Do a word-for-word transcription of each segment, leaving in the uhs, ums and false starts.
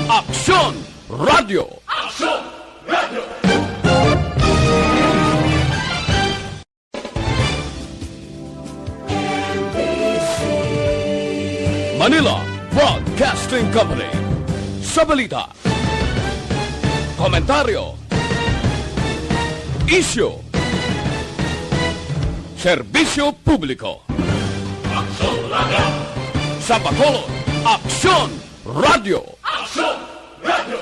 Aksyon Radio. Aksyon Radio. Manila Broadcasting Company. Sa balita, komentaryo, isyu, serbisyo publiko. Aksyon Radio. Sa Bacolod, Aksyon Radio. Aksyon Radio.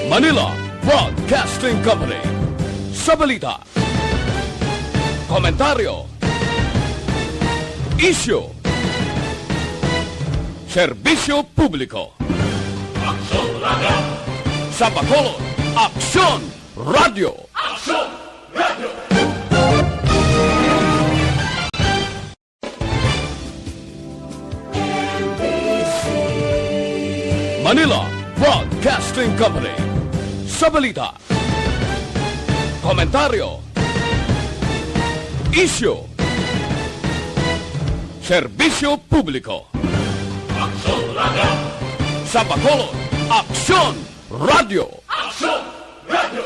Manila Broadcasting Company. Sa balita, komentaryo, isyu, serbisyo publiko. Aksyon Radio. Sa Bacolod, Aksyon Radio. Aksyon Radio. Manila Broadcasting Company. Sa balita, komentaryo, isyu, serbisyo publiko. Aksyon Radio. Sa Bacolod, Aksyon Radio. Aksyon Radio.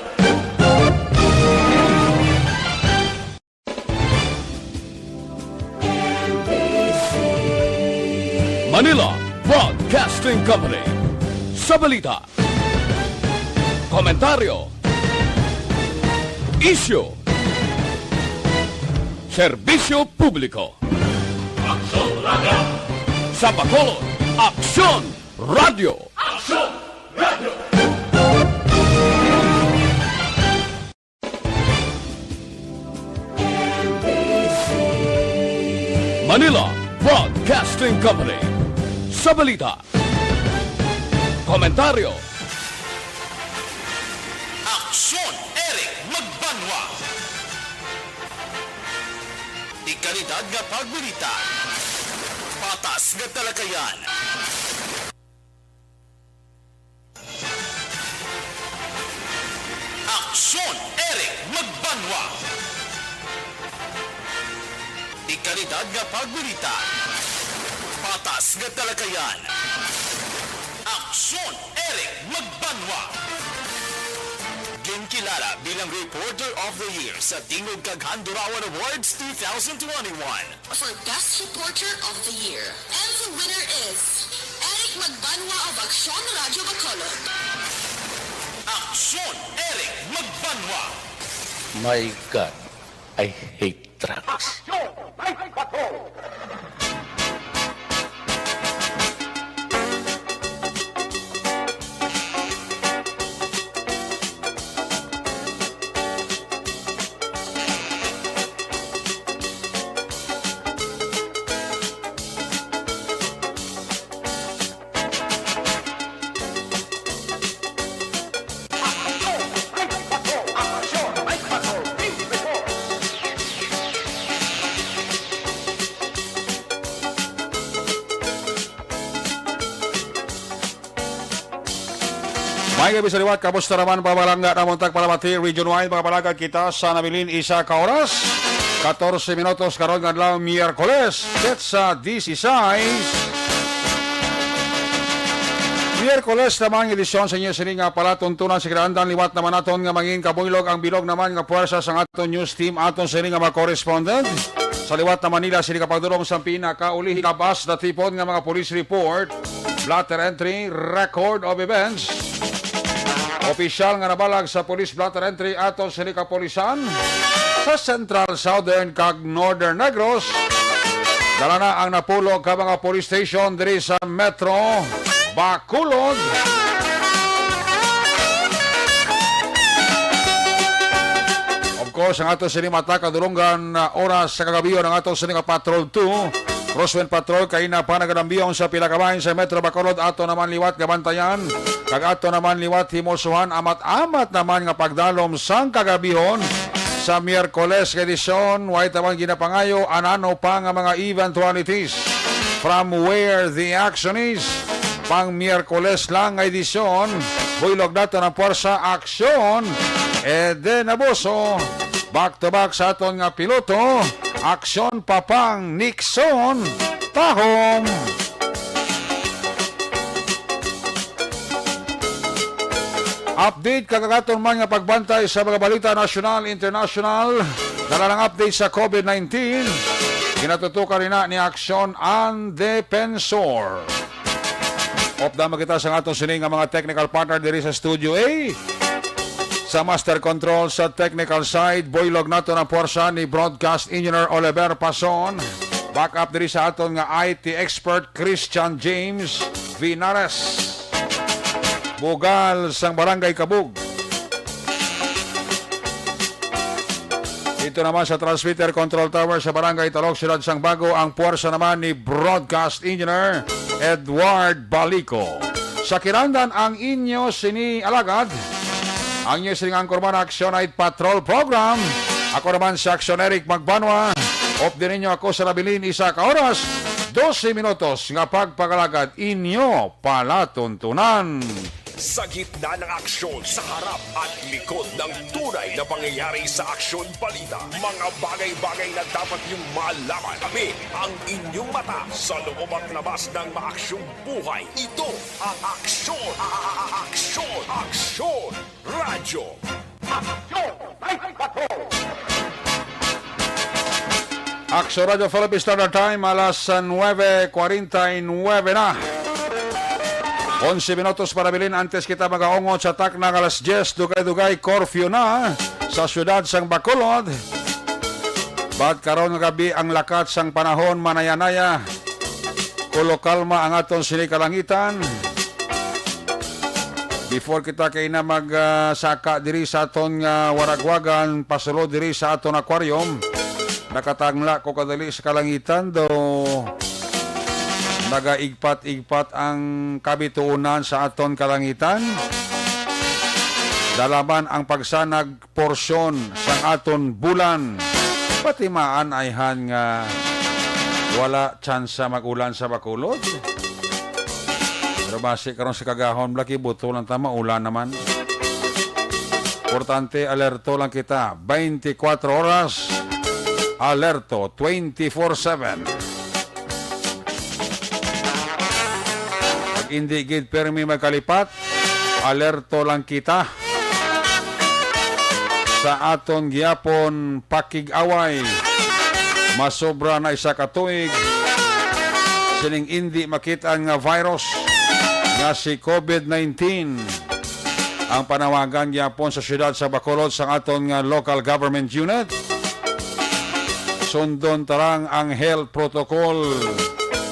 Manila Broadcasting Company. Sa balita, komentaryo, isyu, serbisyo publiko. Aksyon Radio. Sa Bacolod, Aksyon Radio. Aksyon Radio. Manila Broadcasting Company. Sa balita, komentaryo, Aksyon, Eric Magbanwa. Dekalidad nga pagbalita. Patas nga talakayan. Aksyon, Eric Magbanwa. Dekalidad nga pagbalita. Patas nga talakayan. Aksyon, Eric Magbanwa. Ginkilala bilang Reporter of the Year sa Tingog kag Handurawan Awards two thousand twenty-one. For Best Reporter of the Year. And the winner is Eric Magbanwa of Aksyon Radio Bacolod. Aksyon, Eric Magbanwa. My God, I hate drugs. Aksyon, Bike Patrol. May gabi sa liwat, kamusta naman, mga palangga namon tag palamati, region-wide, mga palangga, kita sa nabilin isa ka oras, katorse minutos karon nga adlaw, Miyerkules, petsa disisais. Miyerkules naman nga edisyon sa inyo sini nga palatuntunan sa kinaandan, liwat naman naton nga mangin kabuylog ang bilog naman nga puwersa sang aton news team, aton sini nga mga correspondent. Sa liwat naman nila sini kapagdulong sa pinakauli, labas na tipon nga mga police report. Blotter entry, record of events. Opisyal nga nabalag sa police blotter entry ato sini kapulisan sa Central, Southern, kag Northern Negros. Dala na ang napulo ka mga police station diri sa Metro Bacolod. Of course, ang ato sini mata kadulungan, ah, oras sa kagabi, ang ato sini nga Patrol two. Crosswind Patrol, kaina pa nagadambiyong sa pila ka bahin sa Metro Bacolod, ato naman liwat gabantayan, kag ato naman liwat himusuhan, amat-amat naman nga pagdalom sang kagabihon sa Miyerkules nga edisyon, way ta man ginapangayo anano pa nga mga eventualities from where the action is. Pang Miyerkules lang nga edisyon, buylog nato ng Puwersa Aksyon, Eden Abuso. Back to back sa aton nga piloto, aksyon, papang, Nixon, tahom. Update kag ang aton man nga pagbantay sa mga balita nasyonal, internasyonal. Dala ng update sa COVID nineteen. Ginatutukan ina ni Aksyon ang Defensor. Update kita sa aton sini nga mga technical partner diri sa Studio A. Sa master control sa technical side, buylog naton ang puwersa ni broadcast engineer Oliver Pason. Backup diri sa aton nga I T expert Christian James Vinares. Bugal sang Barangay Kabug. Dito naman sa transmitter control tower sa Barangay Talok, Siyudad sang Bago, ang puwersa naman ni broadcast engineer Edward Balico. Sa Kirandan ang inyo sini alagad, ang inyo sini anchorman, Action Night Patrol Program. Ako naman si Action Eric Magbanwa. Update ninyo ako sa nabilin isa ka oras, dose minutos nga pagpakalagad inyo palatuntunan. Sa gitna ng aksyon, sa harap at likod ng tunay na pangyayari sa Aksyon Balita, mga bagay-bagay na dapat niyong malaman. Kami ang inyong mata sa loob at labas ng maaksyong buhay. Ito ang Aksyon, a- a- a- Aksyon, Aksyon Radyo. Aksyon! Aksyon Radyo Philippine Standard Time, alas nuebe kwarenta y nuebe na. Onse minutos para bilin antes kita magaungot sa takna nga alas diyes, dugay-dugay curfew na sa siyudad sang Bacolod. But karon nga gabi ang lakat sang panahon manaya-naya. Kulo kalma ang aton sini kalangitan. Before kita kay na mag, ah, saka diri sa aton nga waragwagan, pasulod diri sa aton aquarium, nakatangla ko kadali sa kalangitan, do nagaigpat-igpat ang kabituunan sa aton kalangitan. Dalaman ang pagsanag porsyon sang aton bulan. Patimaan ayhan nga wala tsansa mag-ulan sa Bacolod. Pero basi karon sa kagahom, laki buto lang ta, maulan naman. Importante, alerto lang kita. Twenty-four oras, alerto, twenty-four seven. Pag hindi gid permi magkalipat, alerto lang kita sa aton gihapon pakig-away. Masobra na isa ka tuig sining indi makit-an nga virus nga si COVID nineteen. Ang panawagan gihapon sa siyudad sa Bacolod sang aton nga local government unit. Sundon ta lang ang health protocol.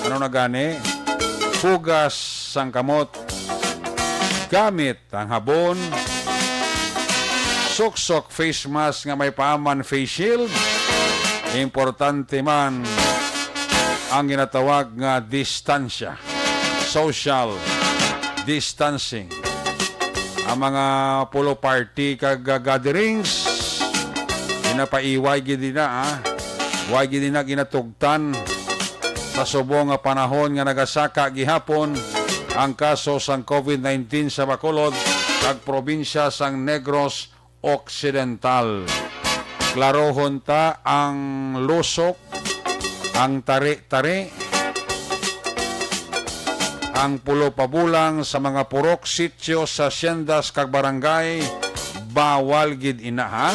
Ano na gani? Hugas sang kamot. Gamit ang habon. Suksok face mask nga may paaman face shield. Importante man ang ginatawag nga distansya. Social distancing. Ang mga pulo party kag gatherings, ginapaiway gid na, ah. Way gid na ginatugtan sa subong nga panahon nga nagasaka gihapon ang kaso sang COVID nineteen sa Bacolod kag probinsya sang Negros Occidental. Klarohon ta ang lusok, ang tari-tari, ang pulo pa bulang sa mga purok, sityo, sa syendas kag barangay, bawal gid ina, ha?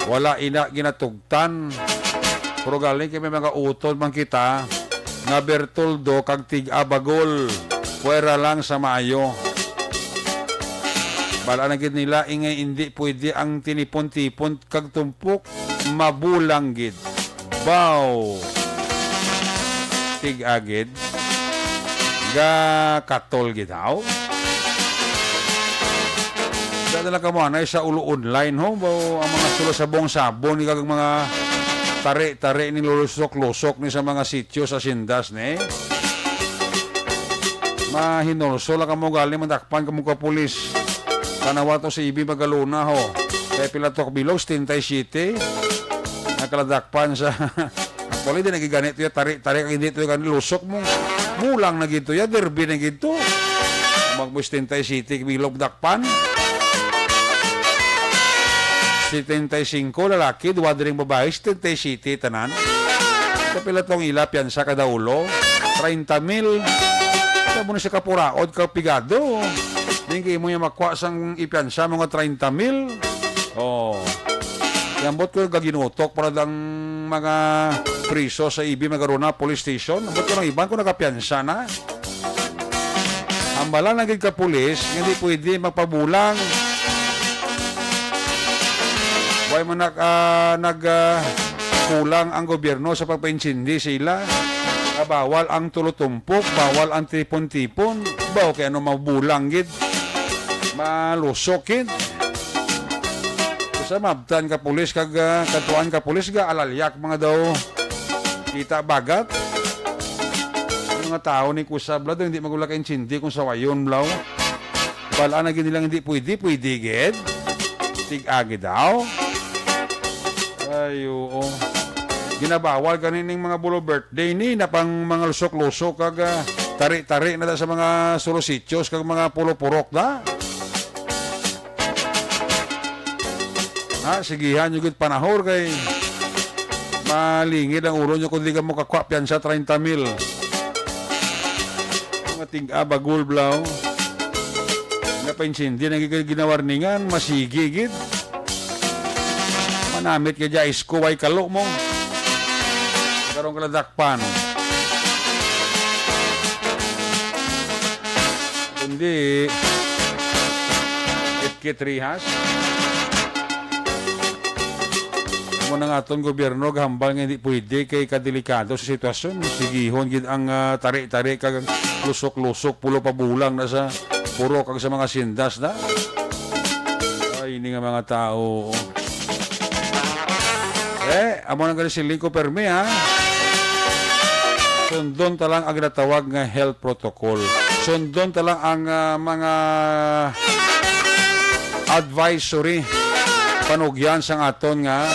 Wala ina ginatugtan. Pero galing kay may mga utod man kita nga Bertoldo kag Tig-a Bagol. Pwera lang sa maayo. Bala na gid nila, ingay indi pwede ang tinipon-tipon kag tumpok. Mabulang gid. Baw. Tig-a gid. Ga katol gid, haw? Dala lang kamo anay sa ulo online, ho. Baw, ang mga sulo sabong-sabon, ni kag mga tari-tari ni lulusok-lusok ni sa mga sityo sa sindas, ni. Mahinulso lang kamo gali, madakpan kamo ka pulis. Tanawa to si Ibi Magalona, ho. Kay pila to ka bilog, setenta y siete. Nakaladakpan sa Actually, di na gid gani to ya, tari-tari, kag hindi to ya gani lusok mo. Bulang na gid to ya, derby na gid to. Mag setenta y siete bilog dakpan. Setenta y cinco lalaki, duha diri nga babayi, setenta y siete tanan. Kapila tong ila piyansa kada ulo? Treinta mil. Sa mo ni sa kapuraod, kapigado. Di kay imo niya makuha sang ipiyansa mga treinta mil. Oh. Yambot ko gaginutok para dang mga priso sa E B Magarona Police Station. Ambot ko ng iban ko nakapiyansa na. Hambala na gid ka pulis nga di pwede magpabulang. Way man nag, ah, nag, ah, kulang ang gobyerno sa pagpaintindi sa ila. Ah, bawal ang tulutumpok, bawal ang tipon-tipon. Baw kay ano mabulang gid. Malusok gid. Sa mabtan ka pulis kag, ah, katuan ka pulis ga alalyak mga daw. Kita bagat. Ang mga tao ni kusab la daw, hindi magula ka intindi kung sawayon blaw. Balaan na gid nilang hindi pwede, pwede gid. Tig-agi daw. Ay, oo. Ginabawal gani ning mga bulo birthday ni na pang mga lusok-lusok kag, ah, tari-tari na ta sa mga sulosityos kag mga pulopurok na. Ha, sigihan nyo gid panahor kay malingid ang ulo nyo kung di ka mo kakwa piyansa treinta mil. Mga tig-a bagol blaw. Nga paintindihan ang ginawarningan, masigi gid. Manamit ka dya, isko, way kalo mo. Karon ka lang dakpan. Kundi, itkit rihas. Mo na nga aton gobyerno, gahambal nga hindi pwede kay kadelikado sa sitwasyon. Sigihon gid ang, ah, tari-tari kag lusok-lusok, pulo pa bulang na sa puro kag sa mga sindas na. Ay, ini nga mga tao. Eh, amo nang gali siling ko permi, ha? Sundon ta lang ang ginatawag nga health protocol. Sundon ta lang ang, ah, mga advisory panugyan sang aton nga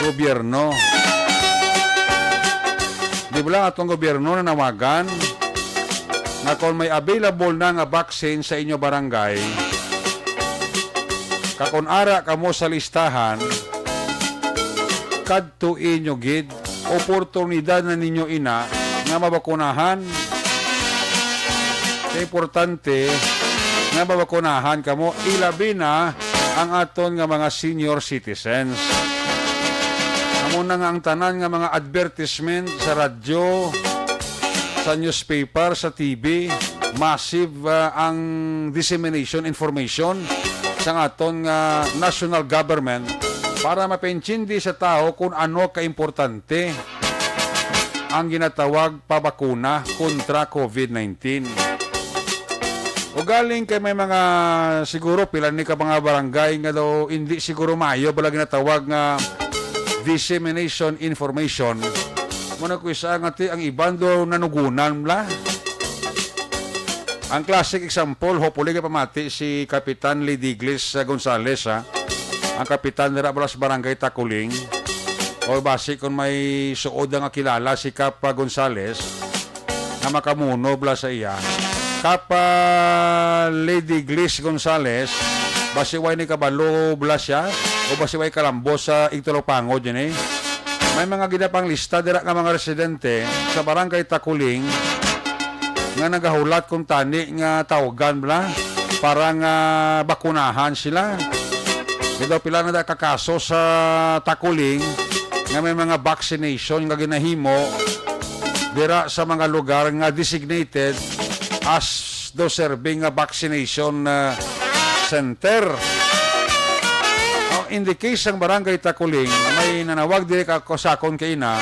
gobyerno. Di ba lang atong gobyerno nanawagan nga kung may available na nga vaccine sa inyo barangay, kag kung ara kamo sa listahan, kadtoi nyo gid, oportunidad na ninyo ina nga mabakunahan. Kay importante nga mabakunahan kamo, ilabi na ang aton nga mga senior citizens. Amo na nga ang tanan nga mga advertisement sa radyo, sa newspaper, sa T V, massive, ah, ang dissemination information sa aton nga national government para mapaintindi sa tawo kung ano kaimportante ang ginatawag pabakuna kontra covid nineteen. Ugaling kay may mga, siguro, pila ni ka mga barangay nga daw hindi siguro maayo bala ginatawag nga dissemination information. Muna ko isa nga ti ang iban daw nanugunan la. Ang classic example, hopefully, kay pamati si Kapitan Lidiglis, uh, Gonzales, ha? Ang kapitan dira bala sa Barangay Takuling. O basi kung may suod nga kilala si Kap, uh, Gonzales, nga makamuno bala sa iya. Kap, uh, Lady Glis Gonzales, basi way ni kabalo bala siya, o basi way kalambos sa igtulopangod yun eh. May mga ginapanglista dira nga mga residente sa Barangay Takuling nga nagahulat kung tani nga tawgan bala para nga bakunahan sila. Kay daw pila na da ka kaso sa Takuling nga may mga vaccination nga ginahimo dira sa mga lugar nga designated as daw serving nga vaccination, ah, center. Oh, in the case sang Barangay Takuling, may nanawag diri ka ko sa akon kaina.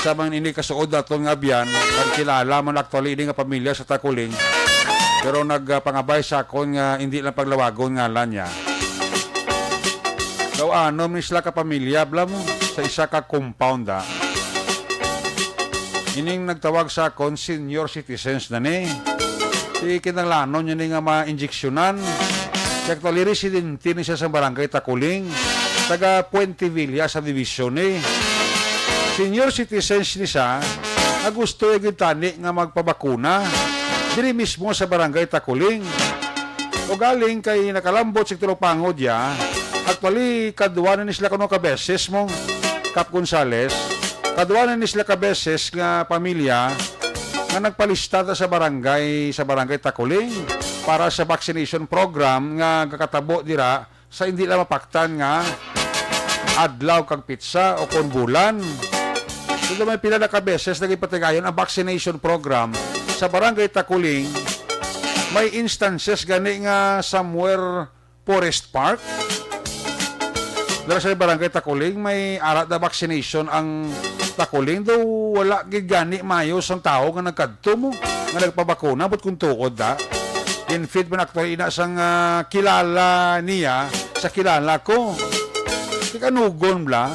Sa man ini kasuod naton nga abyan, ang kilala man actually ini nga pamilya sa Takuling. Pero nagpangabay sa akon nga hindi lang paglawagon ngalan niya. Daw anom ni sila ka pamilya, bala mo, sa isa ka compound, ah. Ining nagtawag sa akon, senior citizens na ni. Di kinahanglanon niya ni nga ma-injeksyonan. Kaya actually, residente ni siya sa Barangay Takuling, taga Puente Villa sa division ni. Senior citizens ni siya, nga gusto ya gid tani nga magpabakuna diri mismo sa Barangay Takuling. Ugaling kay nakalambot si Tulopangod ya, Actually, kadwa na ni sila kuno ka beses mo, Kap Gonzales. Kadwa na ni sila ka beses nga pamilya nga nagpalista ta sa barangay, sa barangay Takuling para sa vaccination program nga gakatabo dira sa hindi lang mapaktan nga adlaw kag pitsa o kon bulan. So, may pila na ka beses naging patigayon ang vaccination program sa barangay Takuling. May instances gani nga somewhere Forest Park. Dala sa barangay Takuling, may ara na vaccination ang Takuling. Daw wala gid gani mayo sang tawo nga nagkadto mo, nga nagpabakuna, but kung tuod da. In fact, man, actually, ina sang, ah, kilala niya sa kilala ko. Kikanugon bla,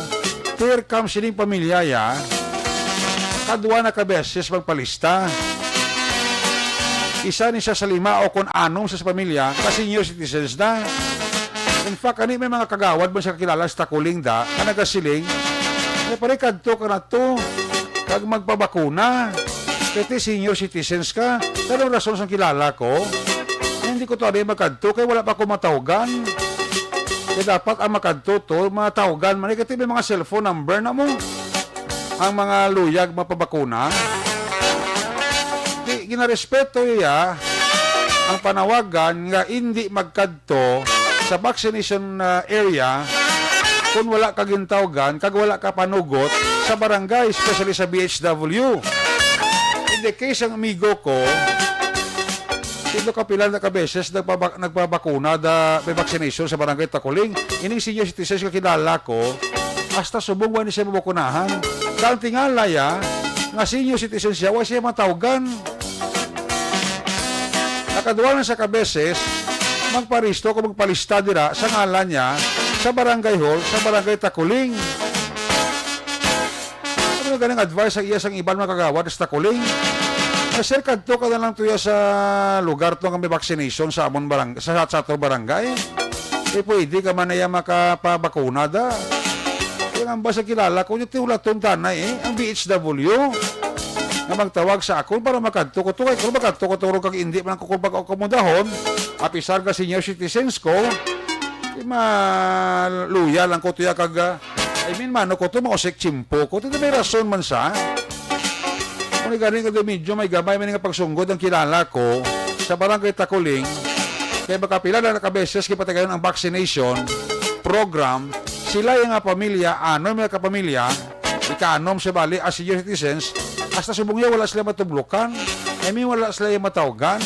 here comes sining pamilya ya. Kadwa na ka beses magpalista. Isa ni siya sa lima o kon anom sa, sa pamilya, ka senior citizens na. In fact, ani may mga kagawad man sa kakilala sa Takuling da, nga nagasiling, nga pare, kadto ka na to, kag magpabakuna. Kay ti senior citizens ka, anong rason sang kilala ko? Nga hindi ko to ani makadto, kay wala pa ko matawgan. Kay dapat ang makadto to, matawgan man, kay ti may mga cellphone number na mo. Ang mga luyag mapabakuna. Di, ginarespeto iya ang panawagan nga indi magkadto sa vaccination, ah, area kung wala ka gintawgan kag wala ka panugot sa barangay, especially sa B H W. In the case ang amigo ko, sino ka pila na ka beses nagpaba-, nagpabakuna da, may vaccination sa barangay Takuling. Ining senior citizens nga kilala ko, hasta subong wa ni siya mabakunahan. Sa ang tingala ya, nga senior citizen siya, wa siya matawgan. Nakadwa na sa ka beses, magparisto o magpalista dira sa ngalan niya sa barangay hall, sa barangay Takuling. Ano nga ganing advice sa iya sang iban mga kagawad sa Takuling? Nga, "Sir, kadto ka na lang tuya sa lugar to nga may vaccination sa amon barang-, sa, sa atong barangay. Eh, pwede ka man na iya makapabakuna da." Kaya nga ba sa kilala ko, yung tiulaton tanay eh, ang B H W nga magtawag sa akon para makadto ko to. Kay kung makadto ko to, kag hindi man ko pag-akomodahon, apisar nga senior citizens ko, di maluya lang ko tuya kag, ah, I mean, mano ko to, mausik tsimpo ko. Ito may rason man sa. Kung gani nga medyo may gamay man nga pagsunggod ang kilala ko sa barangay Takuling, kay makapila na ka beses gipatigayon ang vaccination program, sila yung nga pamilya, anom nga kapamilya, ika-anom sa bali as senior citizens, hasta subong niya wala sila matublukan, I mean, wala sila yung matawgan.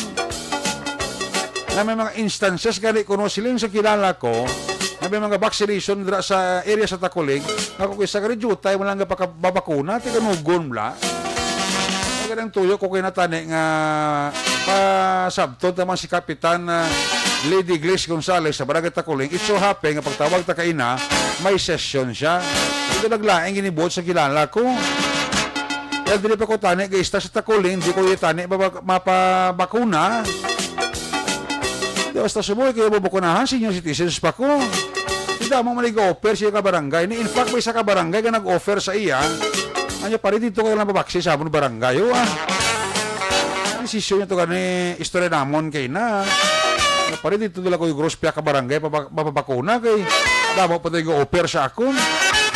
Nga may mga instances gani kuno siling sa kilala ko, nga may mga vaccination dira sa area sa Takuling, nga kung isa ka rin jutay, wala nga pakababakuna, tiganugon bla. Ang ganang tuyo ko kinatani nga pasabton naman si Kapitan, ah, Lady Grace Gonzales sa Barangay Takuling. It so happen nga pagtawag ta kaina, may session siya. Ito naglaing ginibuot sa kilala ko. Kaya dili pa ko tani, guys, ta sa Takuling, di ko itani mapa-, mapabakuna. Di, basta sumoy kayo mabakunahan, senior citizens pa ko. Di damo man nag-offer siya ka barangay. Ni, in fact, may isa ka barangay nga nag-offer sa iya. Ano, pare, dito ka lang babaksin sa amon barangay, oh, ah. Ang sisyo niya to gani, istorya namon kay na. Nga, pare, dito nila ko yung gross piya ka barangay, pabak-, mapabakuna kay damo pa tayo offer sa akon.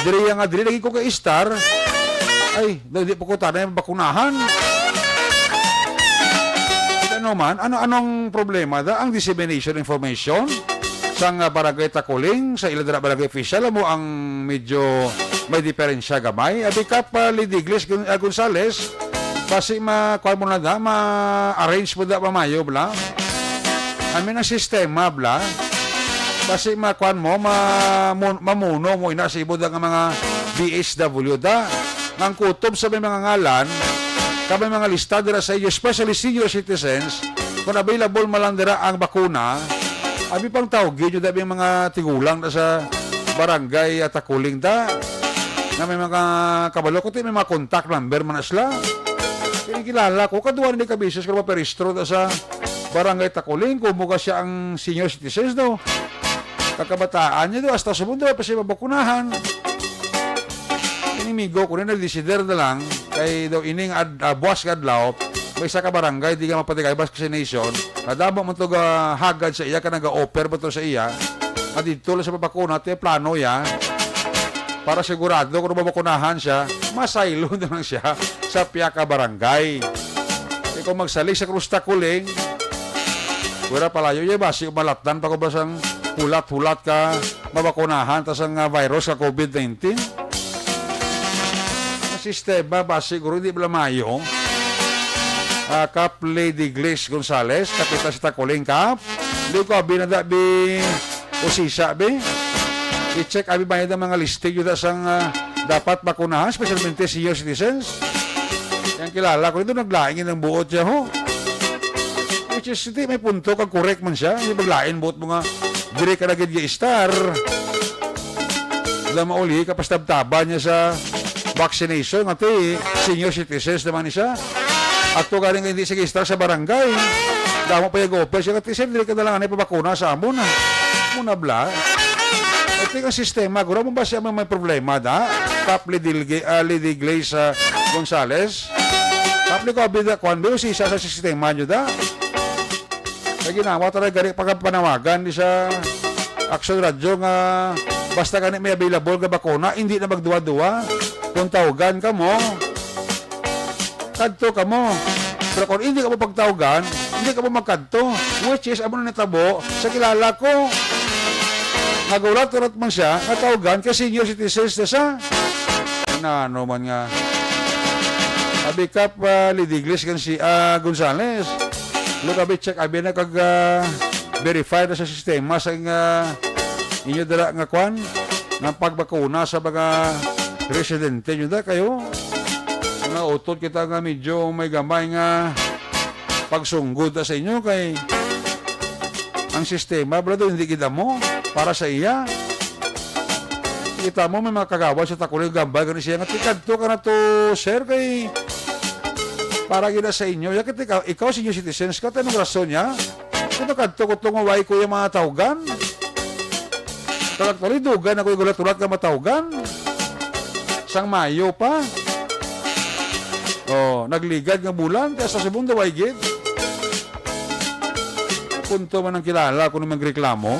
Diri nga, diri lagi ko kay Star. Ay, di, di pa ko tanay mabakunahan. Ano man, ano, anong problema da ang dissemination information sang, ah, barangay Takuling sa ila dira barangay official mo ang medyo may diferensya gamay? Abi ka pa, Lady Glis Gon-, ah, Gonzales, basi ma-, kuwan mo na da, ma-arrange mo da mamayo, bla? I mean, ang sistema, bla? Basi ma-, kuwan mo, ma-, mun-, mamuno mo ina sa ibo da nga mga B H W da. Nga ang kutob sa may mga ngalan, ka may mga lista dira sa iyo, especially senior citizens, kung available man lang dira ang bakuna, abi pang tawgi nyo da may mga tigulang na sa barangay at Takuling da. Nga may mga kabalo ko, ti may mga contact number man na sila. Kaya kilala ko, kaduha ni kabisis ko maperistro da sa barangay Takuling, kung mo ka siya ang senior citizens, no? Kakabataan niya do, hasta sa mundo, pa siya mabakunahan. Inimigo ko rin, nagdesider na lang, kay daw ining ad-, ah, buwas nga adlaw, may isa ka barangay, di ka mapatigay, vaccination, nadamo man to ga hagad sa iya, ka nag-offer ba to sa iya, nga didto lang sa pabakuna, ti plano ya, para sigurado kung mabakunahan siya, masaylo na lang siya sa pihak nga barangay. Kay kung magsalig sa Cruz Taculing, wala palayo ya, basi malatnan pa ko ba sang hulat-hulat ka mabakunahan ta sang, ah, virus ka COVID nineteen? Ang sistema, basi siguro hindi pala mayo. Ah, Kap Lady Grace Gonzales, kapitan sa Taculing, Kap. Hindi ko abi na da, bi usisa, bi. I-check abi bayad ang mga listing yun sang, ah, dapat bakunahan, especially senior citizens. Yang kilala ko dito, naglaing ang buot siya, ho. Which is, hindi, may punto kag correct man siya. Yung paglain buot mo nga, diri ka na gid gi-star. Wala mauli ka, pastabtaban niya sa vaccination, nga ti senior citizens naman ni siya. Ato galing nga hindi sige star sa barangay. Damo pa yung offer siya, nga ti, "Sir, dili ka na lang anay pabakuna sa amon, ah." Muna bla. Ito yung sistema. Gura mo ba siya may, may problema, da? Kap Lady, Lgi- ah, Lady Glaze, ah, Gonzales? Kap ni COVID, ah, kwan, pero si isa sa sistema nyo, da? Kaya ginawa talaga gani pagpanawagan di sa Action Radio nga basta gani may available nga bakuna, hindi na magduwa-duwa. Kung tawgan ka mo, kadto ka mo. Pero kung hindi ka mo pagtawgan, hindi ka mo magkadto. Which is, amo na natabo sa kilala ko. Nagulat-ulat man siya, natawgan kay senior citizens na siya. Na ano man nga. Abi ka pa, Lady Grace kan si, ah, Gonzales. Look, abi, check, abi na kag, ah, verify na sa sistema sa, ah, inyo dala nga kwan, nga pagbakuna sa mga residente nyo da kayo. Mga utod kita nga medyo may gamay nga pagsunggod ta sa inyo kay ang sistema, brother, hindi kita mo para sa iya. Kita mo, may mga kagawa sa Takuloy, gambal, gani siya nga, "Tikadto ka na to, sir, kay para gina sa inyo." Ya, kita, ikaw, ikaw, senior citizens ka, tanong rason niya. Kung nakadto ko to nga way ko yung mga tawgan. Kag actually, dugan ako yung gulat-ulat nga matawgan. Sang Mayo pa. Oh, nagligad nga bulan, kaya sa segundo, way gid. Punto man ang kilala kung may reklamo.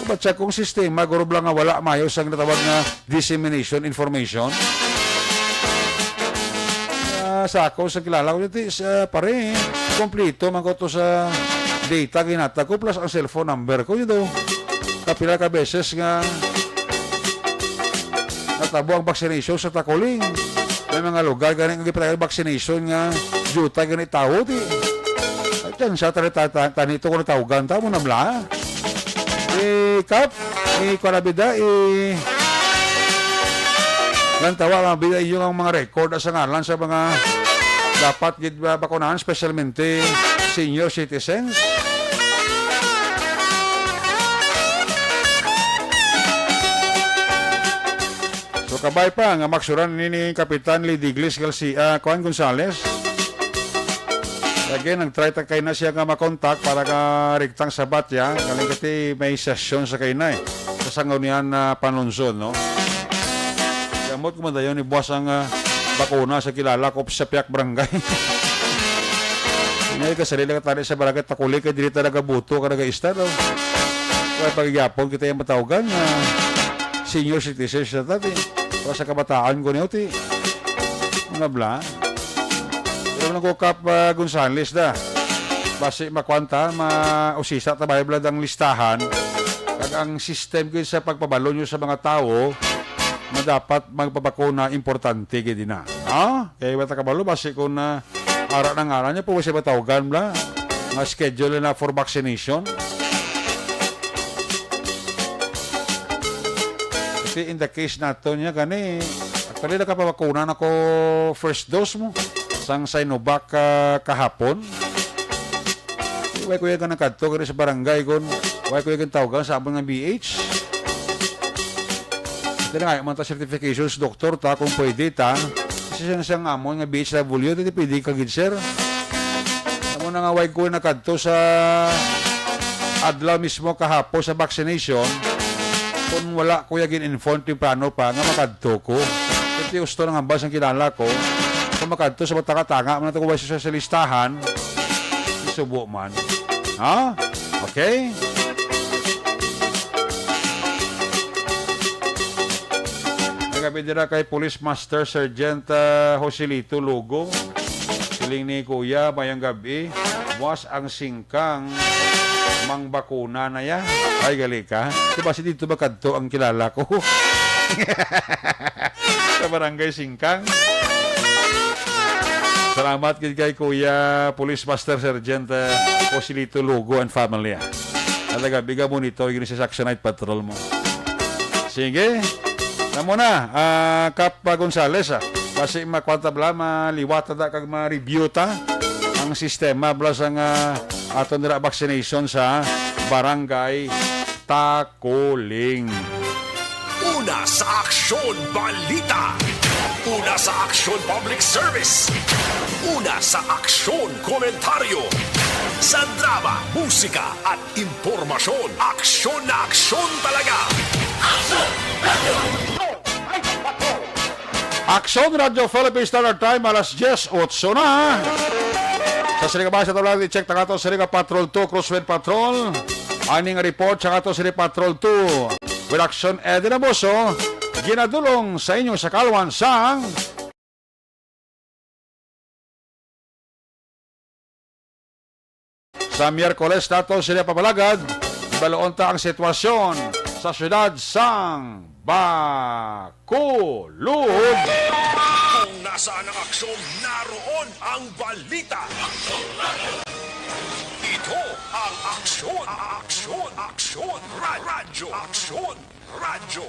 Ba't sa kung sistema, guro lang nga wala mayo sang natawag nga dissemination information? Ah, sa ako, sa kilala ko, ti, sa pare, kompleto man ko to sa data ginata ko plus ang cellphone number ko, you know. Kapila ka beses nga natabo ang vaccination sa Takuling. May mga lugar gani nga gipatayo vaccination nga jutay gani tawo, ti. Ay, tiyan sa tani, ta-, ta-, tani to kung natawgan ta, mo namla. Eh, Kap, eh, kuwan na bida, eh, lantawa lang bida inyo ang mga record sa ngalan sa mga dapat gid ba bakunahan, specialmente senior citizens. So, kabay pa nga maksuran ni, ni Kapitan Lady Glis Garcia, Juan Gonzales. Again, nag-try ta kay na siya nga makontak para ka riktang sabat ya. Galing kati may sesyon sa kay na eh. Sa sangaw niyan na panunson, no? Gamot ko madayon ni buwas ang, ah, bakuna sa kilala ko sa piyak barangay. Ngayon ka sarili ka tali sa barangay, takuli ka, dili talaga buto ka nag-istar, no? Kaya pagyapon kita yung matawgan nga senior citizens na tati. Para sa kabataan ko niyo, ti. Mga bla. Pero nang Kap, ah, Gonzales da. Basi makwanta, mausisa ta ba yung ang listahan. Kag ang system ko sa pagpabalo nyo sa mga tao na dapat magpabakuna, importante gid na. Ha? Kaya wala ta kabalo, basi kung na ara na ngalan niya, po siya matawgan bla. Nga schedule na for vaccination. Kasi in the case nato niya, gani, actually, nakapabakuna na ko first dose mo sang Sinovac, ah, kahapon. Way ko yung nakadto gani sa barangay kon way ko yung tawgan sa amon nga B H. Ito na nga, man ta certifications, doktor ta, kung pwede ta. Kasi siya na siyang amon nga B H W, hindi pwede ka gid, sir. Amo na nga, way ko nakadto sa adlaw mismo kahapon sa vaccination. Kung wala ko yung inform temprano pa, nga makadto ko. Kasi gusto nang hambal sang kilala ko. Kung makadto sa matanga-tanga, man ito ko way sa listahan. Isubo man. Ha? Okay? Sabi dira kay Police Master Sergeant, ah, Joselito Lugo. Siling ni Kuya, mayong gabi. Buwas ang singkang, mangbakuna na ya. Ay, gali ka. Diba si dito ba kadto ang kilala ko? Sa Barangay Singkang. Salamat gid kay Kuya Police Master Sergeant, ah, Joselito Lugo and family, ah. Talaga, biga mo nito, yung sa Action Night Patrol mo. Sige. Namo na, ah, Kap Gonzales, ah. Basi makwanta bala, maliwata da kag ma-review ta ang sistema bala sang, ah, aton dira vaccination sa Barangay Takuling. Una sa Aksyon Balita. Una sa Aksyon Public Service. Una sa Aksyon Komentaryo. Sa drama, musika, at impormasyon, aksyon na aksyon talaga. Aksyon Radyo Philippine Standard Time, alas diyes otso na. Sa sining kabahin sa tabulan, i-check ta kato sining Patrol two, Crosswind Patrol. Aning report sa kato sining Patrol two. With Action Eddie Naboso, ginadulong sa inyo sa kalwan sang Sa Miyerkules nato sila papalagad, ibaluon ta ang sitwasyon sa siyudad sang Bacolod. Kung nasaan ang aksyon, naroon ang balita. Ito ang aksyon, aksyon, aksyon, ra-, radyo, aksyon. Radyo.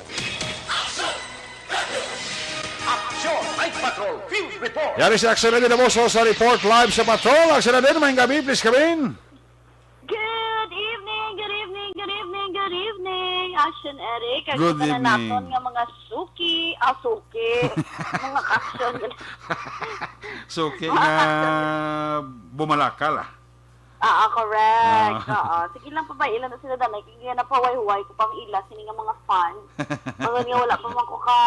Action Night Patrol Field Report. Yari si Action Eddie Naboso sa report live sa Patrol. Action Eddie, may gabi, please come in. Good evening, good evening, good evening, good evening, Action Eric. Kag Good sa tanan evening. naton nga mga suki, ah, suki, mga action. Suki Mga nga action. bumalakal, ah. Ah, ah, correct. Ah. Oo. Sige lang, pabay-i lang na sila, danay. Kaya napahuway-huway ko pang ila, sini nga mga fan. Bangod nga wala pa man ko ka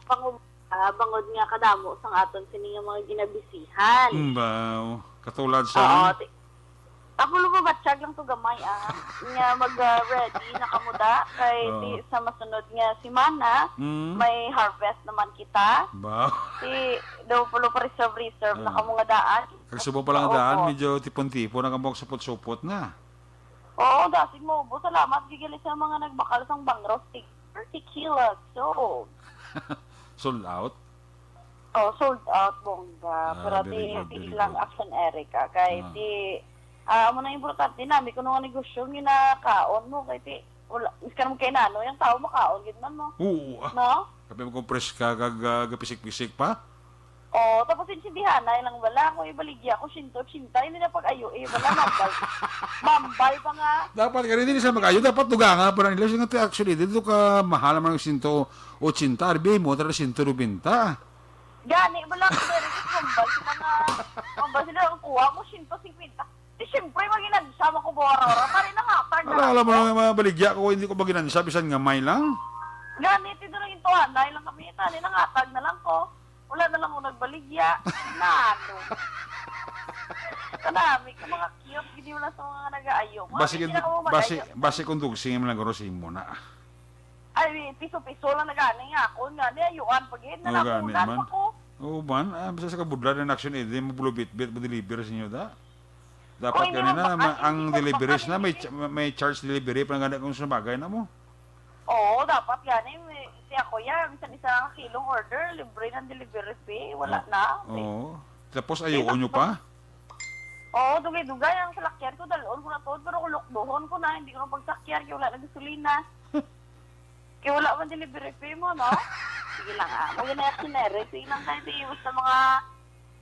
pangumula, bangod nga kadamo sang aton sini nga mga ginabisihan. Mm, baw. Katulad sa Oo, ti-, ako, lumabatsyag lang to gamay, ah. Nga mag, ah, ready na kamo da. Kay Oo. di sa masunod nga semana, Mm. may harvest naman kita. Baw. Ti, daw pulo pa reserve, reserve na Oo. kamo nga daan. Kag subo pa lang Oo, daan, po. medyo tipon-tipon na kamo, supot-supot na. Oo, dasig mo, bo. Salamat, gigali sa mga nagbakal sang bangros, tig thirty kilos. So, Sold out? Oh, sold out, bongga. Ah, Pero very ti-, good, very tiil lang good. Action Erica. Kay Ah. ti, ah, amo na importante na, may kuno nga negosyo, ginakaon mo, kay ti, wala, miskan mo kay nano, yung tao makaon, gid man mo. Oo, ah. No? Kapag mo kung preska, kag, ah, gapisik-pisik pa? Oh, tapos intindihanay lang bala, kung ibaligya ko, siyento ochenta, hindi na pag-ayo, eh, bala, mambal. Mambal pa nga. Dapat ka rin, hindi sa mag-ayo, dapat dugangan pa nila. Siya nga, actually, dito ka mahal naman ang siyento ochenta, R B I mo, tara siyento nobenta. Gani, bala, ko very good, mambal sila nga, mambal sila ang kuha mo, siyento singkwenta. Di, siyempre, maginansya, makubora-ora, tani na nga, tag na Wala, lang alam mo ko. lang, mga baligya ko, hindi ko maginansya, bisan nga may lang. Gani, ti, doon ang intuhanay lang kami, tani na nga, tag na lang ko. Wala na lang ko nagbaligya. Nano? Kanami ka mga cute, hindi mo lang sa mga nag-aayo. Mga Basi, hindi na ako basi, mag-ayo. basi kung dugsing mo lang, guro, simo na. Ay, piso-piso lang na gani nga ako. Nga, ni ayuan pa gid, Oo, gani nanakunan man. pa ko. Oo, man. Ah, basta sa kabudlan ng action, eh, di mo bulubitbit, mo deliver sa inyo, da. Dapat Kung hindi gani na, mabakal, ma-, ang hindi deliveries mabakal, na, may hindi. ch-, may charge delivery pa nga kung sumagay na mo. Oo, dapat gani, may, si ako yan, bisan isa nga kilong order, libre ng delivery fee, wala Oo. na. Oo. Tapos, Eh, ayoko nyo tapos pa? Oo, dugay-dugay ang salakyan ko, dalon ko na to, pero kulukduhon ko na, hindi ko na pagsakyan, kaya wala na gasolina. Kaya wala man delivery fee mo, no? Sige lang, ah. May na itinerary. Sige lang kayo, sige. Basta mga,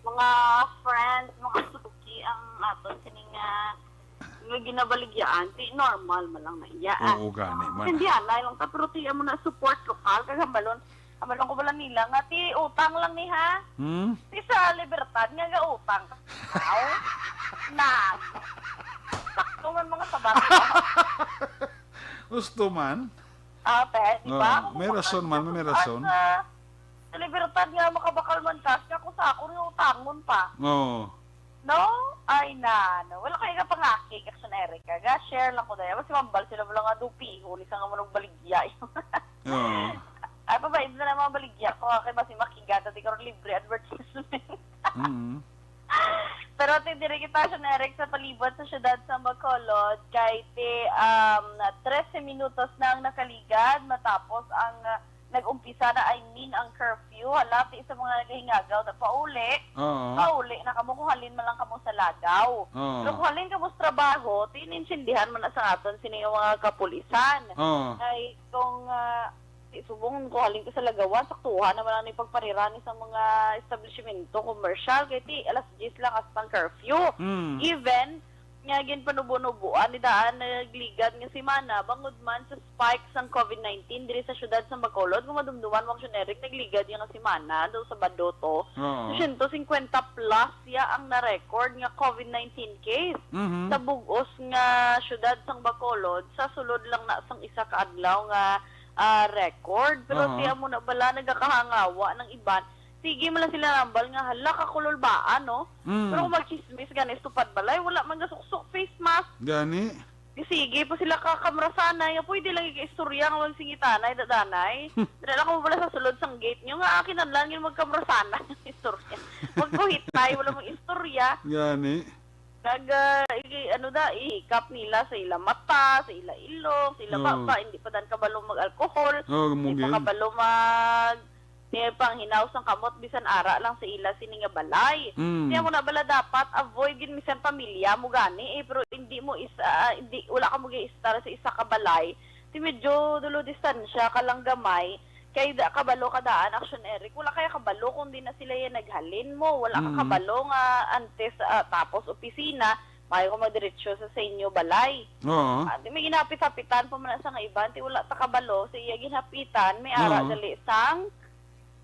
mga friends, mga suki ang aton sining, ah, nga ginabaligyaan. Ti normal man lang na iya, ah. Oo, gani man. Hindi, anay lang ta, pero ti, amo na, support lokal. Kaya hambalon, hambalon ko bala nila nga, ti, utang lang ni, ha? Hmm? Ti sa Libertad nga ga-utang ka. Aw, na. Sakto man mga sabat. Gusto man. Ah, te, di ba? Oo, Kung may rason man, may, may rason. At, ah, sa Libertad nga, makabakal man ka, siya ko sa ako rin utangon pa. Oo. No? Ay, na, no. Wala kayo nga pangakig, Action Erica. Ga-share lang ko dahil. Mas mambal sila mo lang nga dupi. Huli sa nga manong baligya. Oo. Ay, pabait na lang mga baligya ko, ah, kay basi makigata di karon libre advertisement. Mm. Pero ti diri kita, Sean Eric, sa palibot sa siyudad sa Bacolod, kay ti, um, trese minutos na ang nakaligad matapos ang, ah, nag-umpisa na, I mean, ang curfew. Hala, ti sa mga nagahingagaw na pauli, Oo. pauli na kamo kung halin man lang kamo sa lagaw. Oo. Pero kung halin kamo sa trabaho, ti inintindihan man na sa aton sini nga mga kapulisan. Oo. Kay kung, ah, Ti subong ko halin ka sa Lagawan, saktuhan naman ang pagparirani sa mga establishmento komersyal, kay ti alas diyes lang hasta ang curfew. Mm. Even nga ginpanubo-nubuan ni daan nagligad nga semana bangod man sa spike sang covid nineteen diri sa siyudad sa Bacolod, kung madumduman mo, Action Eric, nagligad nga semana daw Sabado to. Oo. Two hundred fifty plus ya ang na-record nga covid nineteen case Mhm. sa bug-os nga siyudad sang Bacolod sa sulod lang na sang isa ka adlaw nga ah, record. Pero Oo. Ti amo na bala nagakahangawa ng iban. Sige man lang sila nambal nga, "Hala, kakululbaan, no?" Mm. Pero kung magchismis gani sa tupad balay, wala man gasuksok face mask. Gani? Di sige pa sila kakamrasanay. Nga pwede lang ikaistorya nga magsingitanay, dadanay. Dala lang mo bala sa sulod sang gate nyo nga akin lang yun magkamrasanay. Istorya. Magkuhitay, wala mag-istorya. Gani? Nag, ah, i-, ano da, ihikap nila sa ila mata, sa ila ilong, sa ila Oo. baba, hindi pa dan kabalo mag-alcohol, Oo, hindi pa mugil. Kabalo mag, eh, panghinaw sang kamot, bisan ara lang sa ila sini nga balay. Mm. Kaya mo na bala dapat avoid yun, misan pamilya mo gani, eh, pero hindi mo is, ah, hindi, wala ka mag-iistar sa isa ka balay. Ti medyo dulo distansya ka lang gamay, Kay da, kabalo ka daan, Action Eric. Wala kaya kabalo kung di na sila yan naghalin mo. Wala ka Mm. kabalo nga antes, ah, tapos opisina, maayo ka magdiretso sa, sa inyo balay. Oo. Ah, di may ginapit-hapitan pa man sa nga iban, ti wala ta kabalo sa iya ginhapitan, may ara Oo. gali sang,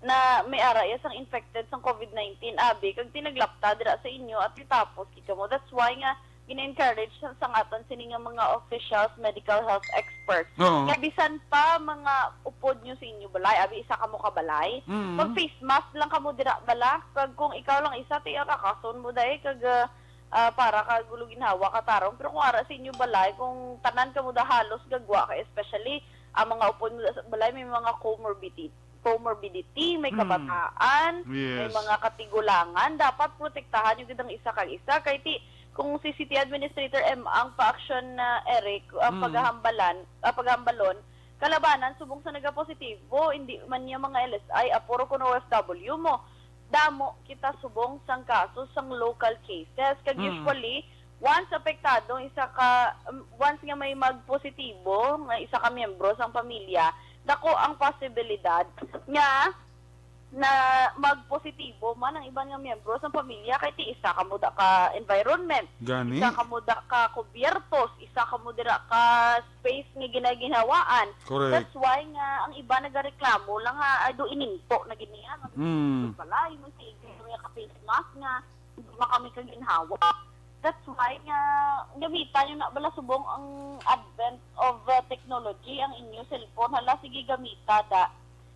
na may ara iya sang infected sang covid nineteen, abi, kag tinaglapta dira sa inyo, at tapos, kita mo, that's why nga, gina-encourage sa, sa aton sini nga mga officials, medical health experts. Oo. Nga bisan pa mga upod nyo sa inyo balay, abi isa kamo ka balay, Mm. mag face mask lang kamo dira bala. Kag kung ikaw lang isa, ti kakason mo dai kag, ah, ah, para ka gulo ginhawa ka tarong. Pero kung ara sa inyo balay, kung tanan kamo da halos gagwa kay especially ang mga upod mo sa balay may mga comorbidity comorbidity, may Mm. kabataan, may Yes. mga katigulangan, dapat protektahan yung gid ang isa kag isa. Kay ti, kung si City Administrator M ang pa-action na, Eric, ang Mm. paghahambalan, ah, paghambalon, kalabanan subong sa nagapositibo, hindi man niya mga L S I, ah, puro kuno O F W mo. Damo kita subong sang kaso sang local cases. Kag Mm. usually, Once apektado ang isa ka, um, once nga may magpositibo nga isa ka miyembro sang pamilya, dako ang posibilidad nga na magpositibo man ang iban nga miyembro sang pamilya kay ti isa kamo da ka environment, Gani? isa kamo da ka kubyertos, isa kamo dira ka space nga ginaginhawaan. Correct. That's why nga ang iba nagareklamo lang nga, "Ay, do ininto na gid niya, nga Mm. balay mo si ka face mask nga hindi man kami kaginhawa." That's why nga gamitan nyo na bala subong ang advent of, uh, technology, ang inyo cellphone. Hala, sige, gamita da.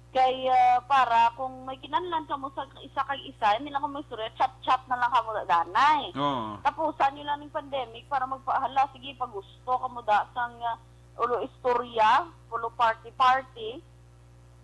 Kay, uh, para kung may kinahanglan kamo sa isa kag isa, hindi lang kamo istorya, chat-chat na lang kamo, danay. Oo. Tapusan nyo lang ning pandemic para magpa-, hala, sige, pagusto kamo da sang, uh, ulo istorya, ulo party-party.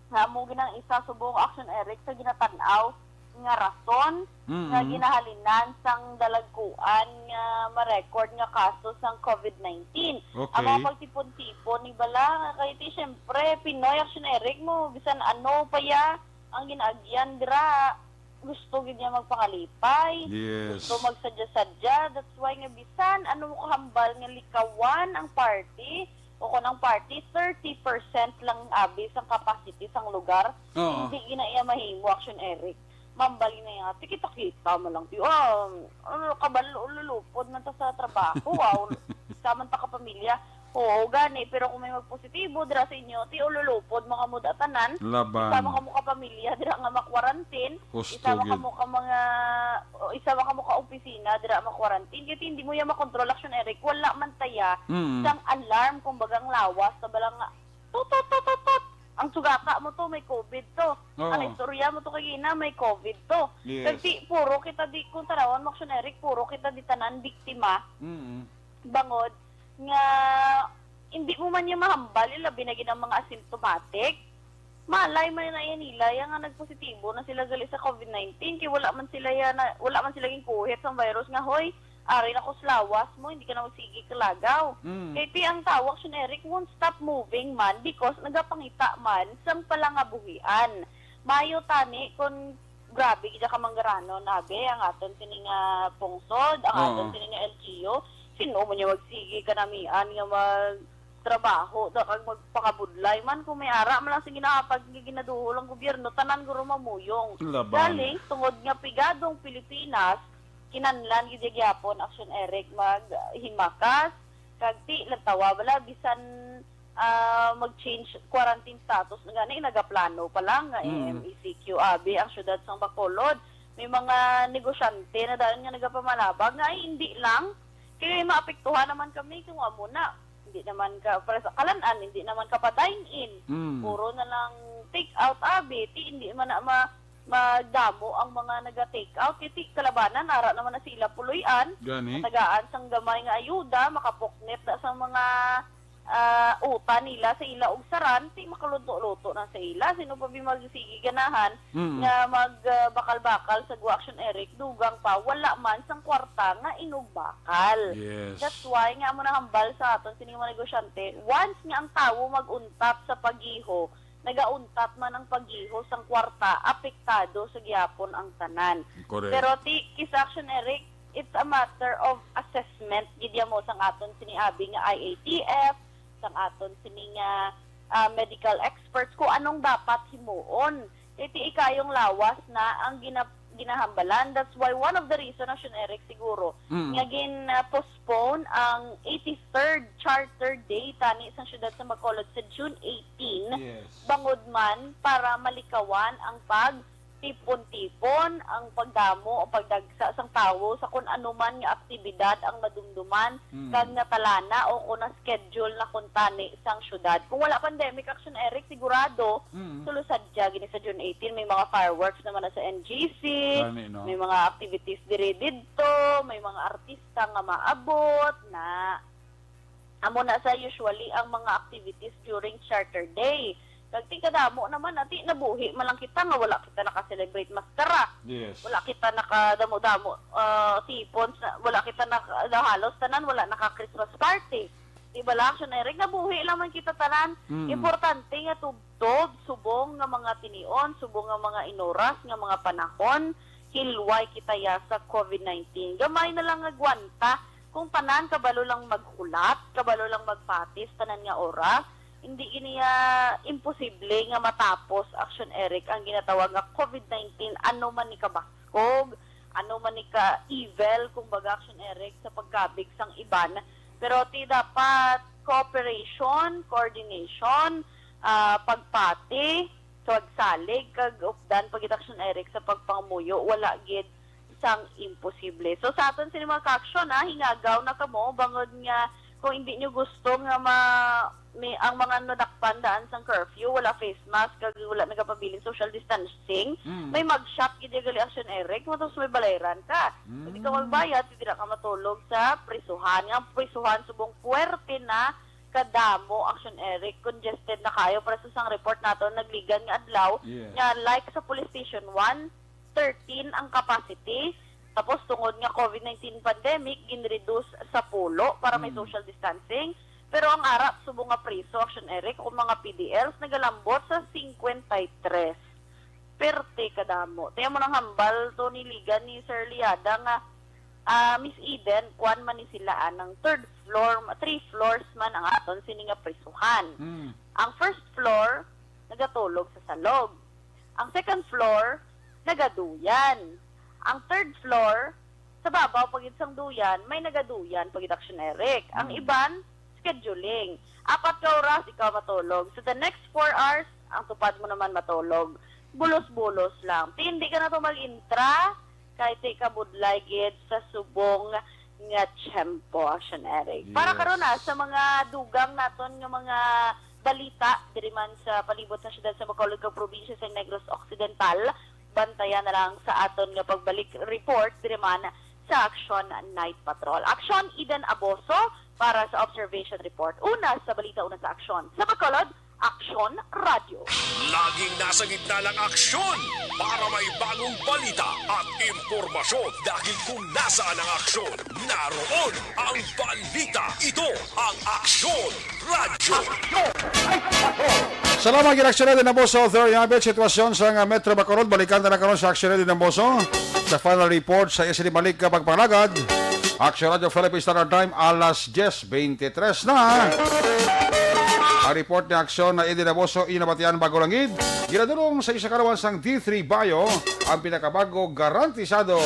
Nga amo gid ang isa subong, Action Eric, sa ginatan-aw nga rason nga Mm-mm. ginahalinan sang dalagkuan nga ma-record nga kaso sang covid nineteen. Ang mga Okay. pagtipon-tipon ni bala, nga kay ti, siyempre, Pinoy, Action Eric, mo, bisan ano pa ya ang ginaagyan dira, gusto gid niya magpangalipay, Yes. gusto magsadya-sadya. That's why nga bisan ano mo kahambal nga likawan ang party, o kon ang party, thirty percent lang abi sang capacity sang lugar, Oo. hindi gina iya mahimo, Action Eric. Mambal na iya, "Ti kita-kita man lang, ti, ah, ano, kabalo, ululupod man ta sa trabaho, ah, ul-, isa man ta ka pamilya." Oo, gani, pero kung may magpositibo dira sa inyo, ti ululupod, mga muda tanan. Laban. Isa man kamo ka pamilya dira nga ma-quarantine, Husto isa man gid. kamo ka mga, o, isa man kamo ka opisina dira ma-quarantine. Kay hindi mo yan makontrol, Action Eric. Wala man taya Mm. sang alarm, kumbaga, ang lawas, sa balang nga, tut, tut, tut, tut, tut. Ang sugata mo to, may covid to. Oo. Ang istorya mo to kay Gina, may covid to. Yes. Kasi puro kita di, kung tanawan mo, Action Eric, puro kita di tanan biktima. Mm. Bangod nga hindi mo man niya mahambal, labi na gid ang mga asymptomatic. Malay man na yan nila, yan nga nagpositibo na sila gali sa COVID nineteen, kay wala man sila yan, na, wala man sila ginkuhit sang virus nga, "Hoy, ari na ko sa lawas mo, hindi ka na magsigi kalagaw." Mm. Kay ti ang tawo, Action Eric, won't stop moving man because nagapangita man sang palangabuhian. Mayo tani kung grabe gid ka manggaranon, abi, ang aton sini nga pungsod, ang Oo. aton sini nga L G U. Sino man yung magsigi kanamian nga mag trabaho, da kag magpakabudlay man kung may ara man lang sing ginahatag nga ginaduhol ang gobyerno, tanan guro mamuyong. Laban. Galing tungod nga pigadong Pilipinas, kinahanglan gid gyapon, Action Eric, maghimakas kag ti lang tawa bala bisan ah, mag-change quarantine status na gani, nagaplano pa lang nga Mm. M E C Q abi ang syudad sang Bacolod. May mga negosyante na dayon nga nagapamalabag nga, "Ay, hindi lang. Kay maapektuhan naman kami kung amo na." Hindi naman ka, para sa kalan-an, hindi naman ka pa dine-in. Mm. Puro na lang take out, abi. Ti, hindi man na ma-, magdamo ang mga naga-take out. Kay ti, kalabanan, ara naman na sila puloy-an. Gani. Matagaan sang gamay nga ayuda, makapuknit na sa mga ah, utan nila sa ila og saran, ti makaluto-luto na sa ila. Sino pa bi magsigi ganahan Mm. nga mag, ah, bakal-bakal sa gwa, Action Eric, dugang pa, wala man sang kwarta nga inugbakal. Yes. That's why nga amo nahambal sa aton sining mga negosyante, once nga ang tawo mag-untat sa pagiho, nagauntat man ang pagiho sang kwarta, apektado sa gihapon ang tanan. Correct. Pero ti, kis Action Eric, it's a matter of assessment gid ya mo sang aton sini abi nga I A T F, sang aton sini nga, ah, medical experts kung anong dapat himuon. Kay ti ikayong lawas na ang gina-, ginahambalan. That's why one of the reason, Action Eric, siguro, Mm. nga gin-postpone ang eighty-third Charter Day tani sa siyudad sa Bacolod sa June eighteen, Yes. bangod man para malikawan ang pag tipon-tipon, ang pagdamo o pagdagsa sang tawo sa kun ano man nga aktibidad ang madumduman Mm. kag natalana o kung na-schedule na kuntani sang syudad. Kung wala pandemic, Action Eric, sigurado, Mm. sulusadya gini sa June eighteen, may mga fireworks naman na sa N G C, Gani, no? may mga activities diri didto, may mga artista nga maabot na. Amo na sa usually ang mga activities during Charter Day. Kag ti kadamo naman, ati nabuhi man lang kita nga wala kita naka-celebrate maskara. Yes. Wala kita nakadamo-damo, ah, tipon, sa, wala kita naka, halos tanan wala naka-Christmas party. Di ba lang, Action Eric? Nabuhi lang man kita tanan. Mm. Importante nga tubtob, subong nga mga tinion, subong nga mga inuras, nga mga panahon, hilway kita ya sa COVID nineteen. Gamay na lang nga gwanta. Kung tanan kabalo lang maghulat, kabalo lang magpatis tanan nga oras, hindi gini, ah, imposible nga matapos, Action Eric, ang ginatawag nga COVID nineteen, ano man ni kabaskog, ano man ni ka-evil, kumbaga, Action Eric, sa pagkabig sang iban. Pero ti dapat cooperation, coordination, ah, pagpati, pagsalig, kag updan pa gid, Action Eric, sa pagpangamuyo, wala gid sang imposible. So, sa aton sini mga ka-action, ha, hingagaw na kamo, bangod nga kung hindi nyo gusto nga ma-, may, ang mga nadakpan daan sang curfew, wala face mask, kag wala nagapabiling social distancing, Mm. may mag-shop gid gali, Action Eric, tapos may balayran ka. Hindi ka Mm. magbayad, dira ka matulog sa prisuhan. Nga ang prisuhan, subong puwerte na kadamo, Action Eric, congested na kayo. Para sa isang report nato, nagligan nga adlaw, Yes. nga like sa Police Station one, thirteen ang capacity. Tapos, tungod nga COVID nineteen pandemic, ginreduce sa pulo para may Mm. social distancing. Pero ang ara subong nga priso, Action Eric, o mga P D Ls, nagalambot sa cincuenta y tres. Perte kadamo. Ti amo nang hambal to ni ligan ni Sir Liada nga, ah, Miss Eden, kuan man ni sila, ah, nang third floor, three floors man ang aton sini nga prisuhan. Mm. Ang first floor, nagatulog sa salog. Ang second floor, nagaduyan. Ang third floor, sa babaw pa gid sang duyan, may nagaduyan pa gid, Action Eric. Ang Mm. iban, scheduling. Apat ka oras, ikaw matulog. So, the next four hours, ang tupad mo naman matulog. Bulos-bulos lang. Ti, hindi ka na to mag-intra, kay ti ka budlay gid sa subong nga tiyempo, Action Eric. Para Yes. karon na, sa mga dugang naton nga mga balita, diri man sa palibot sa siyudad sa Bacolod kag probinsya sa Negros Occidental, bantayan na lang sa aton nga pagbalik report diri man sa Action Night Patrol. Action, Eden Aboso para sa Observation Report. Una sa balita, una sa aksyon. Sa Bacolod, Aksyon Radyo. Laging nasa gitna ng aksyon para may bagong balita at impormasyon, dahil kung nasaan ang aksyon, naroon ang balita. Ito ang Aksyon Radyo. Salamat gid, Aksyon Radyo Naboso. Thirty-nine sitwasyon sa nga Metro Bacolod. Balikan na lang karon sa Aksyon Radyo Naboso. Sa final report sa S D Malika Pagpangalagad, Aksyon Radyo Philippine Standard Time, alas diyes twenty-three na. Ang report ni Aksyon na Eddie Naboso, inyo nabatian bago langit. Ginadulong sa isa ka lawan sang D three Bio, ang pinakabago, garantisado.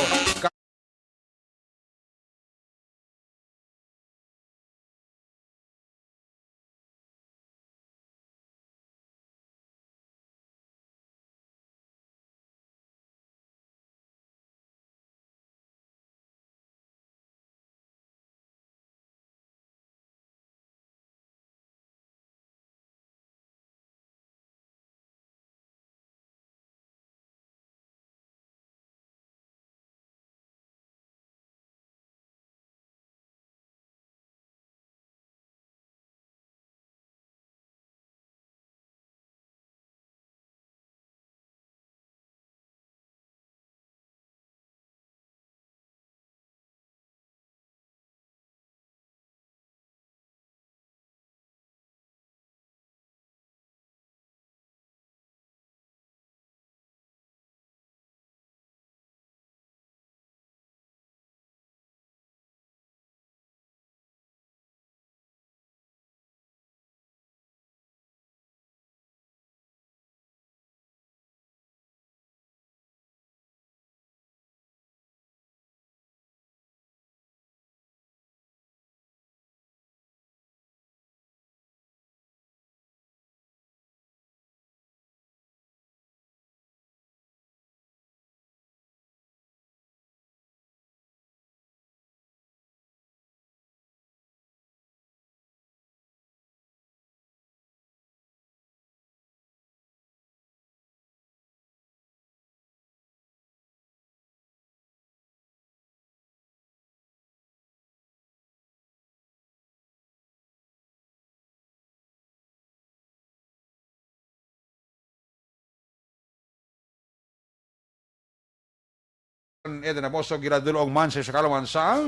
Ito na po, so ginadulong man sa isa ka lawan sa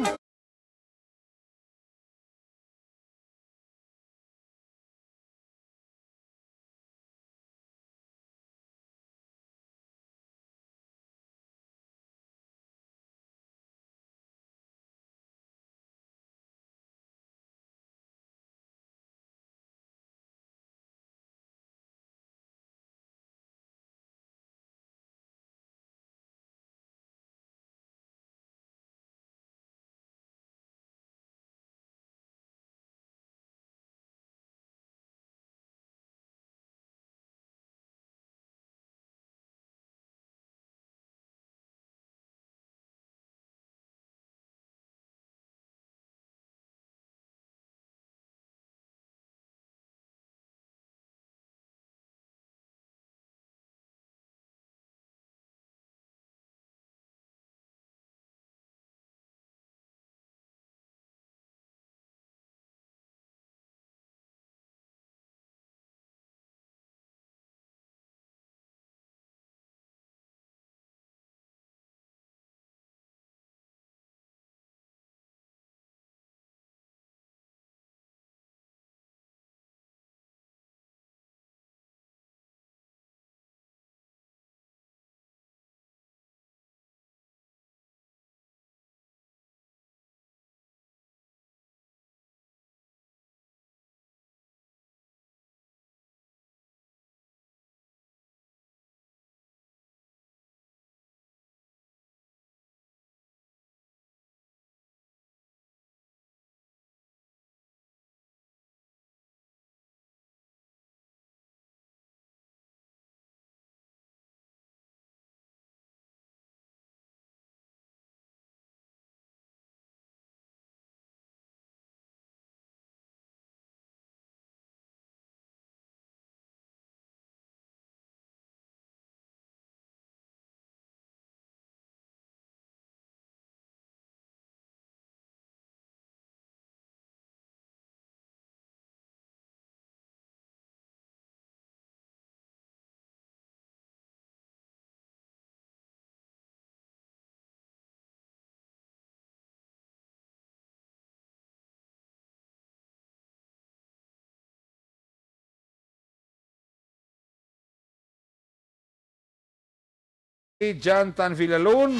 Jan Tan Villalon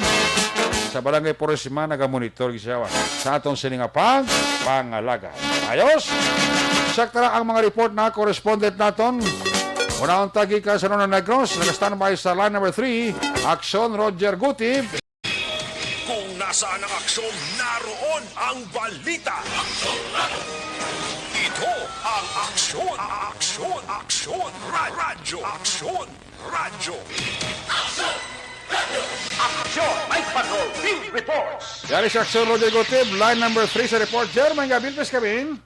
sa Barangay Purisma, nagamonitor siya sa aton sini nga pag-, pangalaga. Ayos? Sakto na ang mga report na correspondent naton. Unahon ta gikan sa Nuno Negros, naka-standby sa line number three, Aksyon Roger Gutib. Kung nasaan ang aksyon, naroon ang balita. Ito ang Aksyon, Aksyon, Aksyon, Ra-, Radyo, Aksyon, Radyo. Aksyon, Night Patrol, Field Reports. Yari sa Aksyon, Roger Gutib, line number three sa report. Sir, may gabi, please, kami.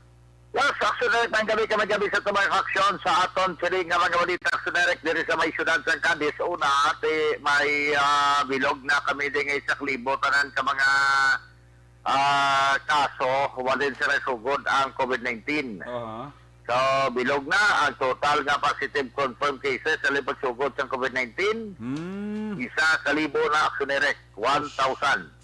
Yes, Aksyon Direct, may gabi kami gabi sa tumay aksyon sa aton sini nga mga balita, Aksyon Direct, diri sa may siyudad sa Cadiz. Una, ati may, ah, bilog na kami din ngay sa Kalibo, tanan ka mga, ah, kaso, walin sa nasugod ang COVID nineteen. Aha. So, bilog na ang total nga positive confirmed cases sa lipagsugod sang COVID nineteen. Hmm. Isa ka libo na, Aksyon Direct, one thousand.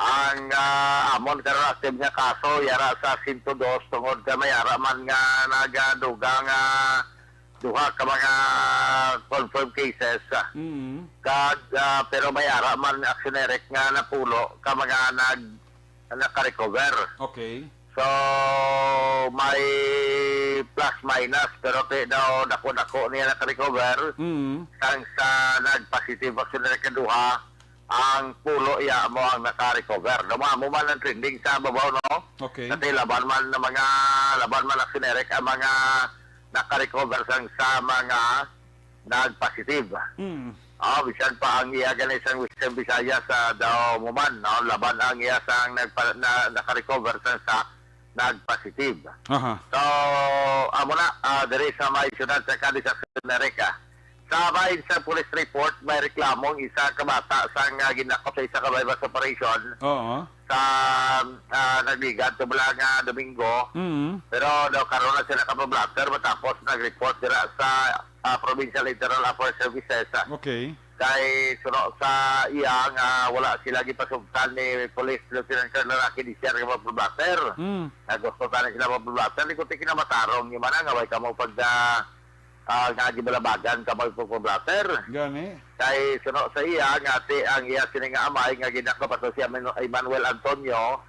Ang, ah, amon karon active nga kaso, yara sa sento dos, tungod ka may ara man nga nagadugang, ah, duha ka mga confirmed cases, ah. Mm. Kag, ah, pero may ara man, Aksyon Direct, nga napulo ka mga nag-, naka-recover. Okay. So, may plus minus, pero ti daw dako-dako niya naka-recover. Mm. Sang sa nag-positive, Aksyon Direct, kaduha, ang pulo iya mo ang naka-recover. Dumamo man ang trending sa babaw, no? Okay. Kasi laban man na mga, laban man, Aksyon Direct, ang mga naka-recover sang sa mga nag-positive. Mm. Ah, bisan pa ang iya gani sang Western Visayas, ah, daw mo man, no? Laban ang iya sang nagpa-, na, naka-recover sang sa nag-positive. Aha. So, amo na, ah, diri sa may siyudad sa Cadiz, Aksyon Direct. Sa bahin sa police report, may reklamo ang isa ka bata sang, ah, gindakop sa isa ka buy-bust operation Oo. sa, ah, nagligad to bala nga Domingo. Mm. Pero daw karon na sila kapablatter matapos nag-report dira sa, ah, Provincial Internal Affairs Services. Okay. Kay suno sa iya nga wala sila gipasugtan ni Police Lieutenant Colonel Rocky Diciar nga mapablatter. Mm. Nga gusto tani sila mapablatter, di ko ti kinamatarong ni mana nga way kamo pag, ah, ah, nga gibalabagan ka magpapablatter. Gani. Kay suno sa iya, nga ti ang iya sini nga amay nga gindakop ato si Emanu-, Emmanuel Antonio,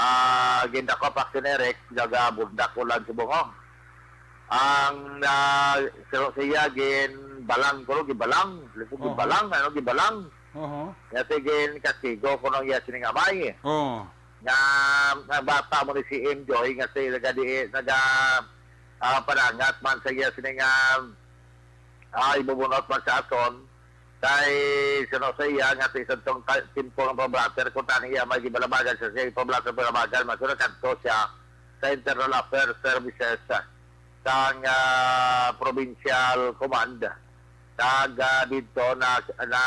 ah, gindakop, Aksyon Direct, naga Bundak, Ulan, Subong. Ang, ah, suno sa iya, ginbalang, kuno, gibalang. Lisod, Oho. gibalang, ano, gibalang. Oho. Nga ti ginkastigo, kuno, ang iya sini nga amay. Oo. Nga, nga bata mo ni si Enjoy, nga ti naga di, naga, ah, panangat man sa iya sini nga, ah, ibubunot man sa aton. Kay suno sa iya nga ti sa tong ka-, timpo nga pablatter, kung tani iya may gibalabagan sa siya, ipablatter, pablabagan, masura kadto siya sa Internal Affairs Services, ah, sang, ah, Provincial Command. Kag, ah, didto na, na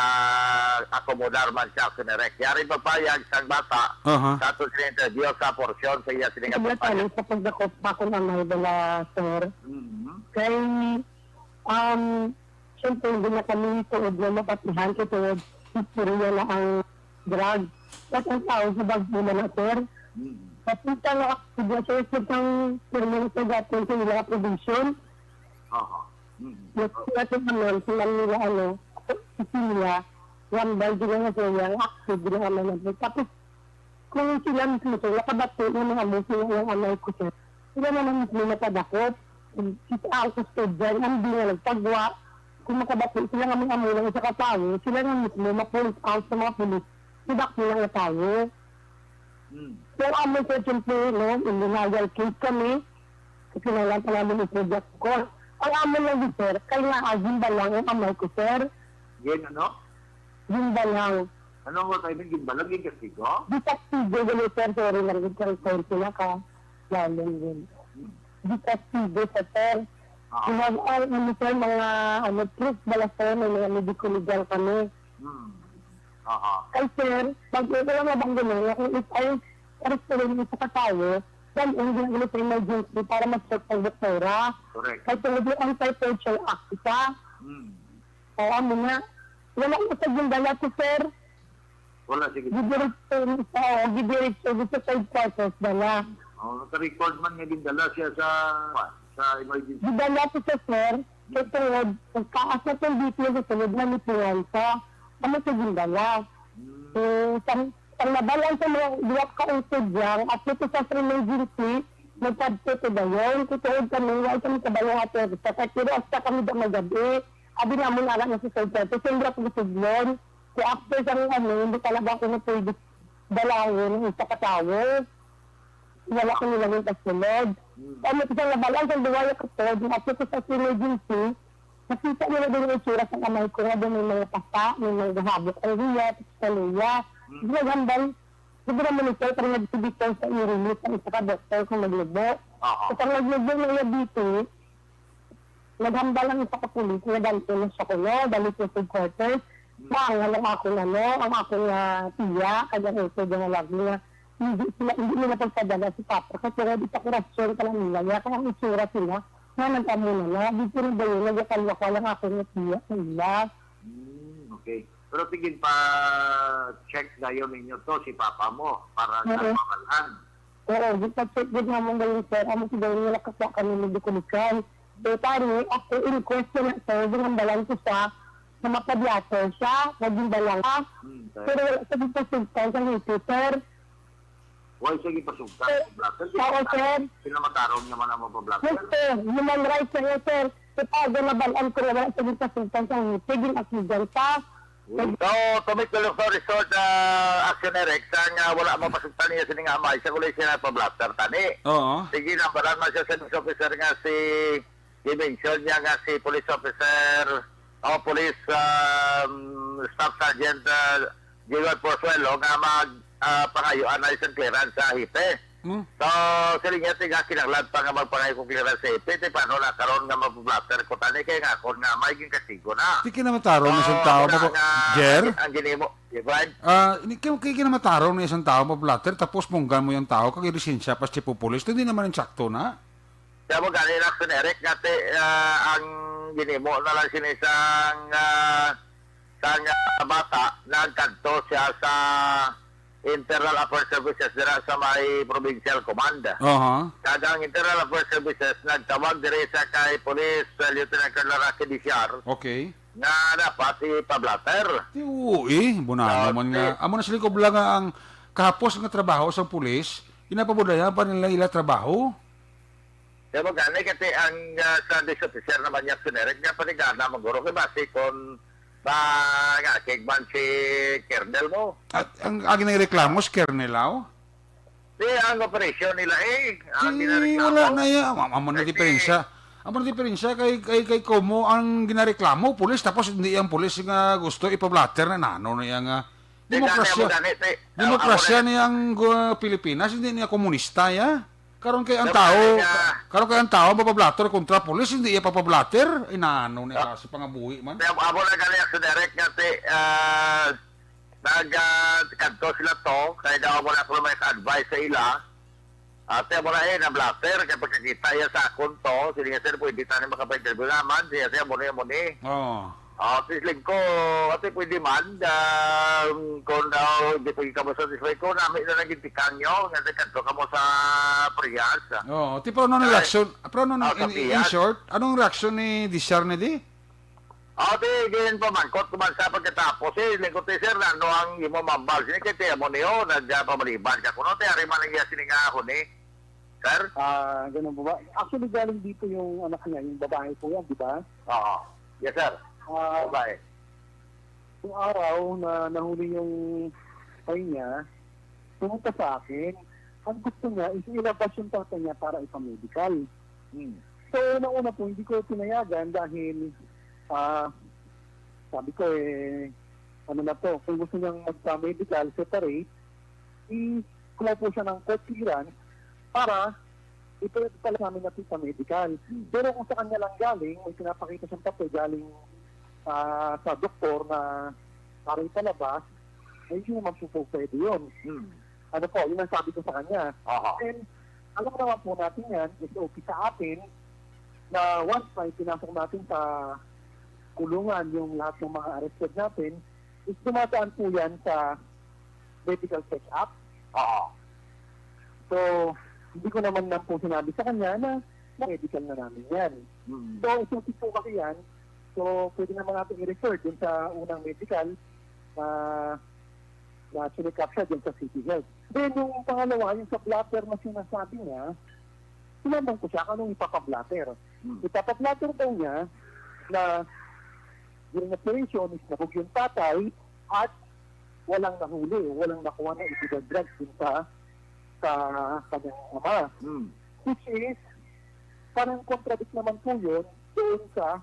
akomodar man siya, Aksyon Direct. Yari pagpayag sang bata Aha. sa aton sini interview sa porsyon sa iya sini nga Wala pagpayag. tani sa pagdakop pa kung amay bala, sir. Mhm. Kay, um, siyempre, hindi na kami tuod nga mapatihan kay tungod istorya na ang drug. At ang tao sa bagyo na na, sir. Mm. Kapita nga, sila, sir, sa isang permanente dapat sa ilang provision. Aha. Mm. Yes, sila, sir, naman, sila nila, ano, sila, one by sila nga, sir, yung active, sila naman, sir. Tapos, kung sila mismo, sir, nakabati na mga amo, sila yung amay ko, sir. Sila naman mismo nakadakop. Kita ang custodian, ang di nga nagpagwa. Kung makabati sila nga may amo lang isa ka tawo, sila nga mismo ma-point out sa mga pulis, sila ko lang nga tawo. Hmm. So, amo, sir, siyempre, no, in denial case kami. Kasi kinahanglan pa namin i-prove sa court. Ang amo lang, sir, kay nga, ah, ginbalang ang amay ko, sir. Gin, ano? Ginbalang. Ano ang word, I mean, ginbalang, ginkastigo? Gikastigo, gani, sir, sorry lang, gid, sir, sir, sila ka, lalim, gid. Hmm. Gikastigo sa, sir. Ah. Kinag-, ang, ano, sir, mga, ano, proof bala, sir, may mga medico-legal kami. Hmm. Aha. Kay, sir, pag ito lang nabang gano'n, nga kung if ay, arrestuhin mo sa katawo, then, ang ginagawa sa emergency para mag-check ang doktora. Correct. Kay, tungod yung Anti-Torture Act, isa. Hmm. Oo, amo na. Wala ko sa gindala ko, sir. Wala, sige. Gidiretso, oo, gidiretso dito sa headquarters na lang. Oh, naka-record man nga gindala siya sa, sa emergency. Gidala ko sa, sir, kay tungod, pagkaas na itong B P O sa sunod na lipungan sa, Amo sa gindala. Mm. So, sang, sang nabal-an sa mga duha ka usod lang, at ito sa emergency, nagpadto ko dayon. Kutuod kami, wala kami kabayo nga ato. Sa katiro, hasta kami da magabi. Abi namon, ara na sa center. So, siyempre ako gisidlon. So, after sang ano, hindi talaga ako na pwede dalawon ang isa ka tawo. Wala ko nila yung kasunod. Mm. Kaya ito sa nabal-an sa duha ka pod, at ito sa emergency, nakita nila din yung itsura sa kamay ko nga doon may mga pasa, may mga gahabok ang luya, sa luya. Mm. Hindi naghambal, hindi na monitor, parang nagtibitaw sa i-release ang isa ka doktor kung naglubo. Oo. So, pag naglubo na niya dito, naghambal ang isa ka pulis nga dali na siya kuno, dali sa headquarters. Mm. Maangal ang akong ano, ang akong, ah, tiya, kag ang ito nga lagi nga hindi sila, hindi nila pagpadala si Papa. Kasi nga di pa kurasyon ka lang nila niya, kaya ang itsura sila, nga nag-amo na na, di ko na dayon, nagkakalwa-kalwa ang akong tiya sa ila. Hmm, okay. Pero sige, pa-check dayon ninyo to, si Papa mo, para sa Oo. Pamalan. Oo, di pa-check gid namon dayon, sir. Amo si dayon nila, kasi kami medyo kulikan. So, tani, after inquest na na, sir, ginambalan ko siya na mapa-blotter siya, naging balanga. Hmm, sir. Pero wala sa gid pa substance ang ngipin, sir. Wala siya gipasugtan sa blotter. Oo, sir. Sila matarong naman ang mapa-blotter. Yes, sir. Human rights na yun, sir. Sa taga, nabalaan ko na wala siya gipasugtan sa ngipin, gin-accident pa. Uy. So, tumit ko lang sa resort, ah, Action Eric, sa nga wala mapasugtan niya sini nga amay, sa kulay siya nagpa-blotter, tani. Oo. Sige, nabalaan man siya sa news officer nga si Gi-mention niya nga si Police Officer o Police, um, Staff Sergeant, uh, Gilbert Porzuelo nga mag, uh, pangayuan na isang clearance sa hepe. Hmm. So, sila niya, tiga kinahanglan pa nga magpangayo kong clearance sa hepe, ti paano na karon nga mabablatter ko tani kay nga akon nga may ginkastigo na. Di kinamatarong na isang So, tao, mura mapa-, nga, Jer? Ang ginimo, di ba? Ah, ini, kay, kay kinamatarong na isang tao, mablatter, tapos munggan mo yung tao, kag lisensya, pas chipo pulis, hindi naman insakto na. Kaya mo gani lang, Sir Eric, nga ti, ah, ang ginimo na lang sini sang, ah, sang, ah, bata, nagkadto siya sa Internal Affairs Services dira sa may Provincial Command. Aha. Kag ang Internal Affairs Services nagtawag diri sa kay Police, ah, Lieutenant Colonel Rocky Diciar Okay. nga dapat ipablatter. Ti, oo, eh. Bunano Ah, man ti- nga. Amo na sila ko bala nga ang kahapos nga trabaho sa pulis, ginapabudlayan pa nila ila trabaho. Kaya mo gani, kasi ang, ah, sa district officer naman niya, Sir Eric, nga panigana, maguro kay basi kung ba nga, kay man si Kernel mo. At ang, ang ginreklamo si Kernel, aw? Di, ang operasyon nila, eh, ang Di, ginareklamo. Wala na iya. Am-, amo na Ay, di. Diferensya. Amo na diferensya kay, kay, kay Como ang ginareklamo, pulis, tapos hindi ang pulis nga gusto ipablatter na nano na iya nga Di, gani, demokrasya. Amo gani, ti. Demokrasya Amo gani. Niya ang, uh, Pilipinas, hindi niya komunista, ya. Karon kay ang Dapat tao, nga ka-, karon kay ang tao mapablatter kontra pulis, hindi iya papablatter. Inano ni Ah. Klase pangabuhi man. Kaya amo na gani ang Sir Eric nga ti, ah, nag, ah, kadto sila to, kay daw wala ko may advice sa ila. Ate, amo na eh, na-blotter, kay pagkakita iya sa akon to, sila nga, "Sir, pwede tani makapa-interview naman?" Siya, siya, "Amo ni, amo ni." Oo. Ah, ate, siling ko, "Ate, pwede man, ah, kung daw di pa ka mo satisfied ko, nami na lang gintikang nyo, nga nagkadto ka mo sa Prias." Oo, ti, pero ano ang Ay. Reaksyon? Pero ano ang, Oh, sa in, in Prias. Short, anong reaksyon ni Dishar na di? Oh, di, gin pamangkot ko man sa pagkatapos, eh, lingkod, eh, sir, ano ang imo mambal? Sini kay ti amo niyo, nagpamaliban ka kuno, ti ari man ang iya sini nga ako ni, sir? Ah, ganun po ba? Actually, galing dito yung anak niya, yung babae po yan, di ba? Oo. Yes, sir. Ah, Babae. Yung araw na nahuli yung ay niya, pumunta sa akin. Ang gusto niya is ilabas yung tatay niya para ipamedical. Hmm. So, una-una po, hindi ko pinayagan dahil, ah, sabi ko, eh, ano na to, kung gusto niyang magpa-medical, separate, i-, kumuha po siya ng court clearance para ipala sa amin na sa medical. Hmm. Pero kung sa kanya lang galing, may pinapakita siyang papel galing, ah, sa doktor na para ipalabas, ay hindi naman po, po pwede yun. Hmm. Ano po, yun ang sabi ko sa kanya. Aha. And alam naman po natin yan, S O P sa atin, na once na ipinasok natin sa kulungan yung lahat ng mga arrested natin, is dumadaan po yan sa medical check-up. Oo. So, hindi ko naman lang po sinabi sa kanya na na-medical na namin yan. Mm. So, S O P po kasi yan. So, pwede naman natin i-refer dun sa unang medical. na, na chineck up siya dyan sa City Health. Then, yung pangalawa, yung sa blotter na sinasabi niya, tinanong ko siya kung anong ipapablotter. Hmm. Ipapablotter daw niya na during operation, is nabog yung tatay at walang nahuli, walang nakuha na illegal drugs dun sa, sa kanyang ama. Hmm. Which is, parang contradict naman po yun doon sa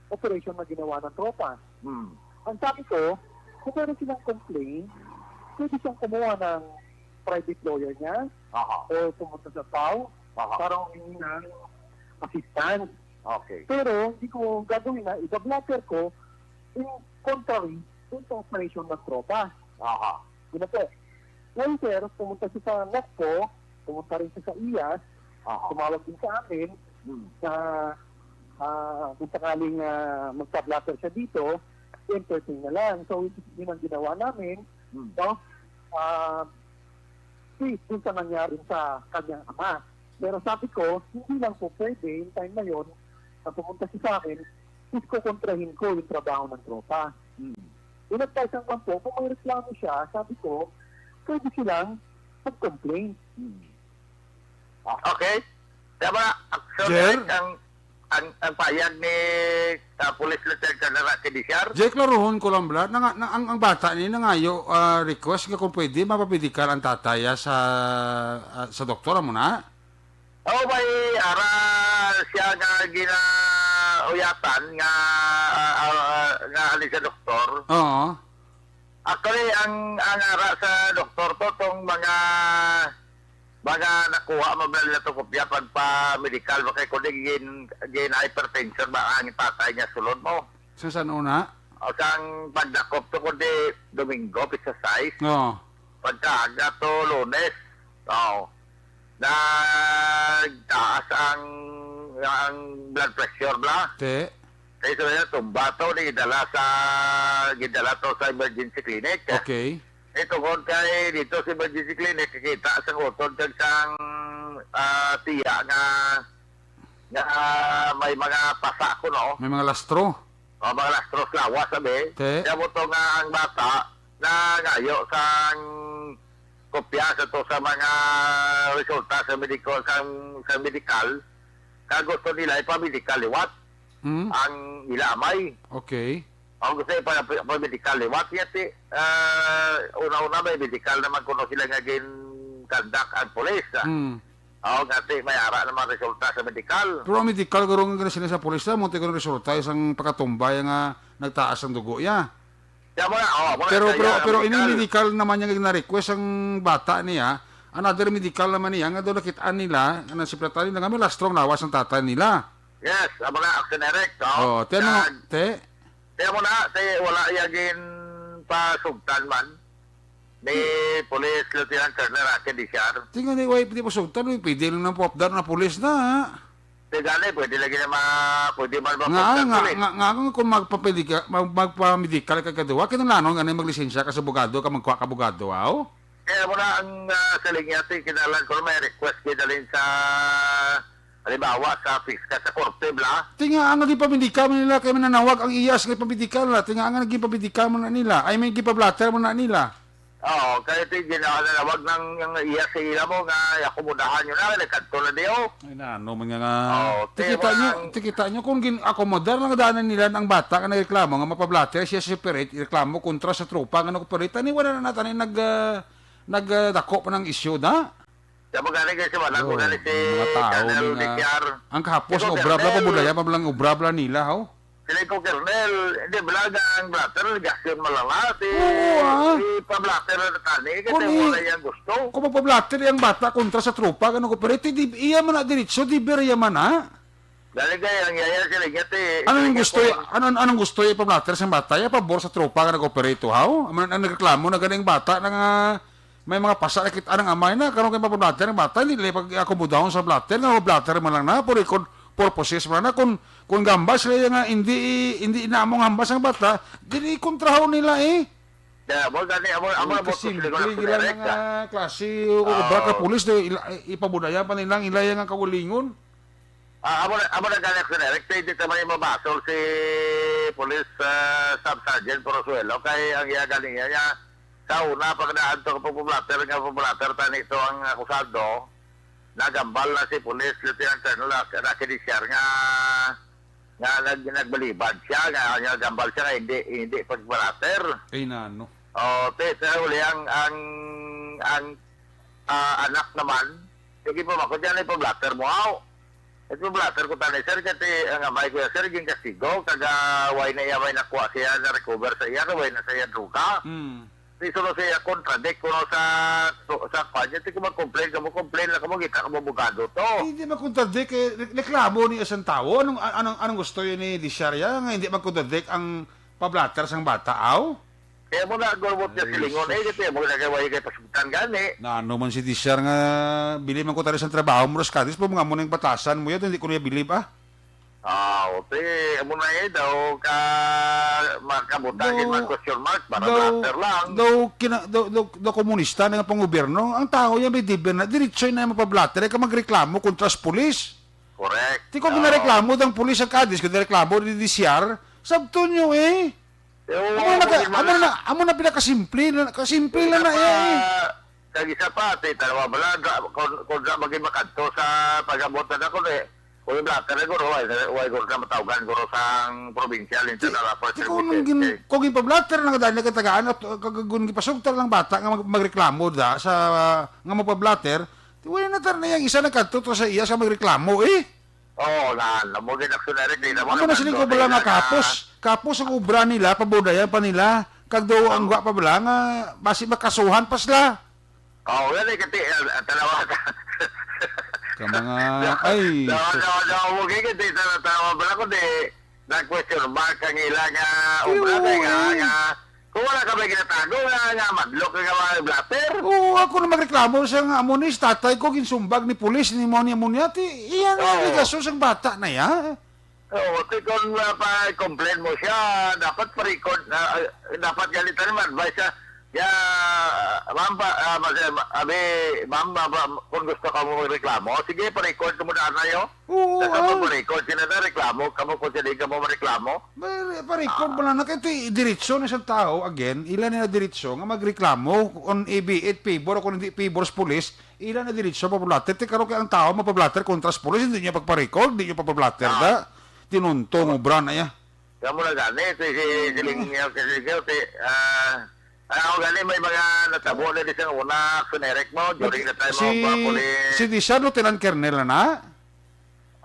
operation na ginawa ng tropa. Hmm. Ang sabi ko, kung meron silang complaint, pwede siyang kumuha ng private lawyer niya Aha. o pumunta sa PAO Aha. para humingi ng assistance. Okay. Pero hindi ko gagawin na iba-blotter ko in contrary dun sa operation ng tropa. Aha. Yun na po. Ngayon, sir, pumunta siya sa NACPO, pumunta rin siya sa IAS, Aha. tumawag din sa amin Hmm. na ah, kung sakaling ah, magpa-blotter siya dito, entertain na lang. So, yun ang ginawa namin, Hmm. no? Ah, based dun sa nangyari sa kanyang ama. Pero sabi ko, hindi lang po pwede yung time na yun na pumunta siya sa akin, is kukontrahin ko yung trabaho ng tropa. Hmm. Inadvisean ko po, kung may reklamo siya, sabi ko, pwede silang mag-complain. Hmm. Ah, okay. Tama, Sir? Sir, ang, ang, ang payag ni ah, Police Lieutenant Colonel Rocky Diciar. Jay, klaruhon ko lang, Brad. Nanga, na, ang, ang bata ni nangayo ah, request nga kung pwede mapamedikal ang tatay ah, sa ah, sa doktor mo na. Oh, may ara siya nga ginauyatan nga ah, ah, nga ali sa doktor. Oo. Actually, ang ang ara sa doktor to tong mga mga nakuha mo ba nila to kopya pagpa-medical ba kay kundi gin, gin hypertension ba ang tatay niya sulod mo? Sa san una? O sang pagdakop to kundi Domingo, pizza size. Oo. Pagkaaga to Lunes. Oo. Nagtaas ang ang blood pressure bla. Te. Kay sa niya tumba to ni gidala sa gidala to sa emergency clinic. Okay. Eh, tungod kay dito sa emergency clinic, kakita sa utod kag sang ah, tiya nga nga may mga pasa ko, no? May mga lastro. O, mga lastro sa lawas, sabi. Te. Kaya mo to nga ang bata na ngayo sang kopya sa to sa mga resulta sa mediko sa, sa medikal, kag gusto nila ipamedikal liwat Hmm? ang ila amay. Okay. Ang gusto ipa-, pa-, pamedikal liwat niya ti ah, una-una may medikal naman kuno sila nga gin-conduct ang pulis, ah. Hmm. Oo, nga ti may ara naman resulta sa medikal. Pero ang medikal garo nga sila sa pulis na mo ti resulta isang pagkatumbay nga nagtaas ang dugo ya. Kaya mo na, oh, mo na Pero sa pero iya, pero ini medical. Medical naman niya nga na-request ang bata niya. Another medical naman niya nga daw nakit-an nila nga nasiplatan nila nga may lastrong lawas ang tatay nila. Yes, amo na, Action Direct, oh. Oh, te, ano, Kag- te? Kaya mo na, te, wala iya gin pasugtan man ni Police Lieutenant Colonel Rocky Diciar. Tingnan ni, why pwede pasugtan? Uy, pwede lang nang popdar na pulis na, ha? Te, gani, pwede lagi na ma-, pwede man Nga, mapagkat nga, eh. nga, nga, kung, kung magpapedika-, mag-, magpamedikal ka kaduwa, kinahanglan nga na maglisensya ka sa abogado, ka magkuha ka abogado, aw? Kaya mo na ang ah, sa linya, te, kinahanglan ko may request kay dalhin sa, halimbawa, sa piska, sa korte, bla. Tinga ang naging pamedikal man nila kay mananawag ang iyas nga pamedikal na. Tinga ang naging pamedikal man na nila. Ay, may gipablatter man na nila. Oo, kaya ti ginawa na wag nang yung iya sa ila mo nga akomodahan nyo na, nagkadto na di, oh. Ay, na, ano man nga nga. Oo, Tikita kaya nyo, wala ang tikita nyo kung gin-akomodar lang daanan nila ang bata nga nagreklamo nga mapablatter siya sa separate reklamo kontra sa tropa nga nag-operate. Tani, wala na natin nag, ah, nag, ah, dako pa ng issue na. Sa mga gani kasi wala ko Oh, gani si mga tao Colonel ni nga, Likiar. Ang kahapos Ikaw, nga obra bla, Colonel. Pabudaya pa blang obra bla nila, ho? Sila ko, Colonel, hindi, bala nga ang blatter, gasyon malala, si, Oo, ah. si pablatter na tani, kasi Kung i-, wala yang gusto. Kung magpablatter ang bata kontra sa tropa, ganun ko, pero ito, di, iya man na diretso, di ba iya man na? Dali kay, ang yaya sila, gati, Anong sila gusto, ko, ano, anong gusto ipablatter sa bata? Iya pabor sa tropa nga nag-operate, haw? Ang, ang nagreklamo na ganing bata na nga may mga pasa na kita ng amay na, karon kay mapablatter ang bata, hindi nila pag-akomodahon sa blatter, nga blatter man lang na, for record purposes man lang na, kung, kung gambas sila nga hindi, hindi na among hambas ang bata, dili kontrahon nila eh. Da, mo gani, amo, amo, Uy, amo, kasimple, sila ko lang ilang direct, mga ah. klase, o, Oh. baka pulis, do, ila, ipabudaya pa nilang ilaya nga kaugalingon. Ah, amo na, amo na gani, Action Eric, kay di ta man mabasol si Police, ah, Staff Sergeant Porosuelo, kay ang iya gani niya, niya, sa una, pagdaan to, pagpablatter nga pablatter tani to ang akusado, nagambal na si Police Lieutenant Colonel Rocky Diciar nga, nga nag-, nagbalibad siya, nga, nga nagambal siya nga hindi, hindi pagblatter. Ay, nano. Oh, te, sa uli ang, ang, ang, ah, anak naman, sige pa, mako dyan, ipablatter mo, aw. Ipablatter ko tani, sir, kasi ang amay ko, sir, ging kastigo, kaga way na iya, way nakuha siya, na-recover sa iya, way na sa iya droga. Mm. Di solo siya contradict kuno sa, sa kanya, di ko mag-complain, kamo complain lang, kamo kita, kamo abogado to. Hindi man contradict, eh, re-, reklamo ni isang tawo. Anong, anong, anong gusto yun ni Diciar ya? Nga hindi man contradict ang pablatter sang bata, aw? Kaya mo na, gurmot niya Ay, silingon, eh, sus. Kasi mo na kay way kay pasugtan gani. Na ano man si Diciar nga, bili man ko tali sang trabaho, muras kadis, pa mga mo nang batasan mo yan, hindi ko niya bilib, ah. Ah, okay. Amo na eh, daw ka, makabutang Daw, man question mark, para daw, blatter lang. Daw, kina-, daw, daw, daw komunista na nga panggobyerno. Ang tao yan, may diber na, diretso na mapablatter, ay ka magreklamo kontra sa pulis. Correct. Di ko Oo. ginareklamo dang pulis ang kadis, ko ginareklamo ni Diciar. Sabton nyo eh. Yung Amo na, ka, hindi amo man na, amo na pinakasimple na, kasimple na na eh. Kag isa pa, ti, tanawa bala, da-, kung, kung da maging makadto sa pag-abot na ako, eh, kung yung blatter na guro, why, why guro na matawgan guro sang provincial Ti, internal affairs ti kung services, nung gin-, eh. kung ginpablatter na nga dahil nagkatagaan at, uh, kag-, kung gipasugtal ng bata nga mag-, magreklamo da sa, uh, nga magpablatter, ti wala na tar na yang isa nagkadto to sa iya sa magreklamo, eh. Oo, na, na mo gid aksyon na rin, di naman Amo na ang sila ko bala nga na kapos. Kapos ang obra nila, pabudayan pa nila. Kag daw ang gwa pa bala nga basi makasuhan pa sila. Oo, yan eh, kati, ah, ah, tanawa ka. Ka mga, ay, Dawa, sus. dawa, dawa, mo gid, kati, tanawa, tanawa bala ko, di, nag-question mark ang ila nga Pero, obra na nga, eh. nga, kung wala ka may ginatago nga, nga madlok ka nga mga blatter. Oo, ako na magreklamo siya nga amo ni tatay ko ginsumbag ni pulis ni mo ni amo niya ti iya na Oo. ligaso sang bata na ya. Oo, ti kon, ah, pa-complain mo siya, dapat pa-record na, ah, dapat ganito naman, advice siya. Ya, ma'am, pa, ah, mas, ah, abi, ma'am, ma'am, ma'am, kung gusto ka mo magreklamo, sige, pa-record mo daan na yun. Oo, Sa ah. pag-record, sila na reklamo, kamo kung sila ka mo mareklamo. May, pa-record mo lang na kay ti-, diretso na sa tao, again, ila nila diretso nga magreklamo kung i-, be it favor o kung hindi favor sa pulis, ila na diretso pa-blatter. Ti karon kay ang tao mapablatter kontra sa pulis, hindi niya pagpa-record, hindi niya pagpa-blatter Ah. da. Tinuntong obra na iya. Kamo na gani, si, si, Mm. siling niya, si, si, si, ah, ah, ako gani, may mga natabo na di sa una, generic mo, during Nag-, the time si, of, ah, police. si Diciar, Lieutenant Colonel na na?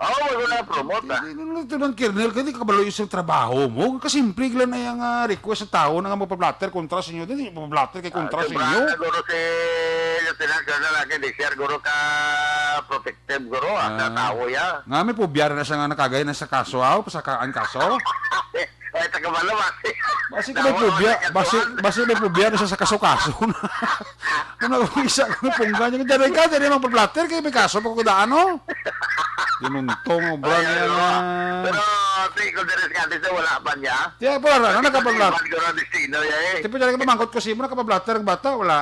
Oo, wala na promote, ah. Hindi, hindi, Lieutenant Colonel, ka di kabalo yung sa trabaho mo. Kasimple lang na yung, ah, request sa tao na nga magpa-blatter kontra sa inyo. Hindi, magpa-blatter kay kontra Ah, sa sobra inyo. na guro si Lieutenant Colonel Rocky Diciar, guro ka protective, guro, ah, sa Ah. tao, ya. Nga may pobya na siya nga nakagay na sa kaso, aw, pasakaan kaso. Ay, taga Malo, basi. Basi ko may Damo, pobya, basi, nagkatuan. basi may pobya na siya sa kaso-kaso na. Kung ako isa ko pungga niya, dali ka, dali mang pablatter, kay may kaso pa ko daan, no? Dinuntong, obra Ay, niya ano, na. pero, ti, kung diri sa kanto, wala pa niya. Tiya, wala na, Kasi nakapablat-, kung iban ko ng destino, ya, eh. Tipo, dali ka pamangkot ko, simo, nakapablatter ang bata, wala.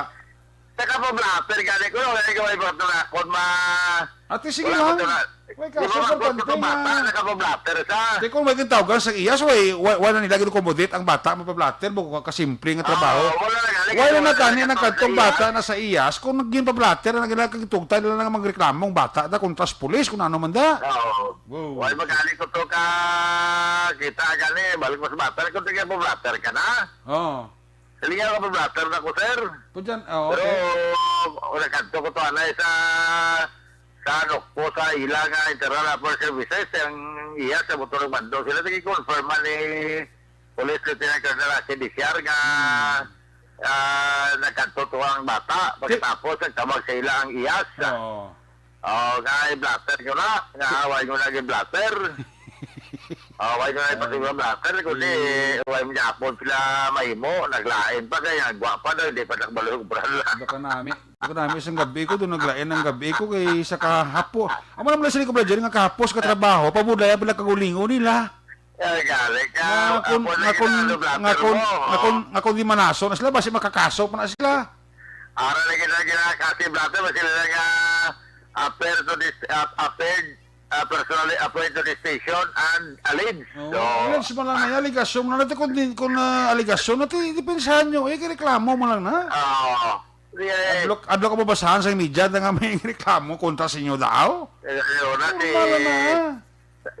Saka pa-blatter gani ko, wala ko may pagtulakon, ma-, Ate, sige wala lang. ko tula-, May di kaso, ba, importante magpapabata, nga nakapablatter sa. Di ko may gintawgan sa iyas, way, way, wala nila ginakomodate ang bata, mapablatter, mo ka kasimple nga trabaho. Oo, wala na gani, Wala wala na na gani, gani, nagkadtong sa iya. bata na sa iyas, kung naging pablatter, na nagkagtugtay nila nga magreklamo ang bata, da, kontra sa pulis, kung ano man da. Oo. Wow. Wala magani ko to ka, kita gani, balik mas bata, kung tingin mo blatter ka na. Oo. Silingan ka pa blatter na ko, sir. Pudyan, ah, Pero, okay. wala kadto ko to, anay, sa, sa ano po, sa ila nga internal affairs services, ang iya sa motor ng bando. Sila nag-confirm man ni Police Lieutenant Colonel Rocky Diciar nga, Hmm. ah, nagkadto to ang bata. Pagkatapos, nagtawag sa ila ang iyas. Oo. Oh, nga i-blatter nyo na. Nga, Si- why nyo na i-blatter? Oh, why nyo na Ay. ipasimulang blatter? Kundi, Si- why mo niya po sila mahimo? Naglain pa kaya, gwapa na, hindi pa nakabalo yung brand. Baka nami. Baka nami isang gabi ko, doon naglain ang gabi ko kay sa kahapo. Amo naman sila ko, Brad, nga kahapos ka trabaho, pabudaya pala kagulingon nila. Ay, galing ka. Nga kun, Ako na nga kun, yun, ano, blatter nga kun, mo. nga kun, nga kun di manaso na sila, basi makakaso pa na sila. Ara na gina-, gina-, kasi blatter, basi sila nga, ah, affair to this, ah, affair ah, personally appointed to the station and alleged. Oh, So, alleged man lang na, aligasyon na natin kung, din- kung ah, aligasyon natin, depensahan nyo, eh, reklamo mo lang na. Oo. Sige. Adlok, adlok ang mabasahan sa media na nga may reklamo kontra sa inyo daw. Eh, ano na si, Wala na.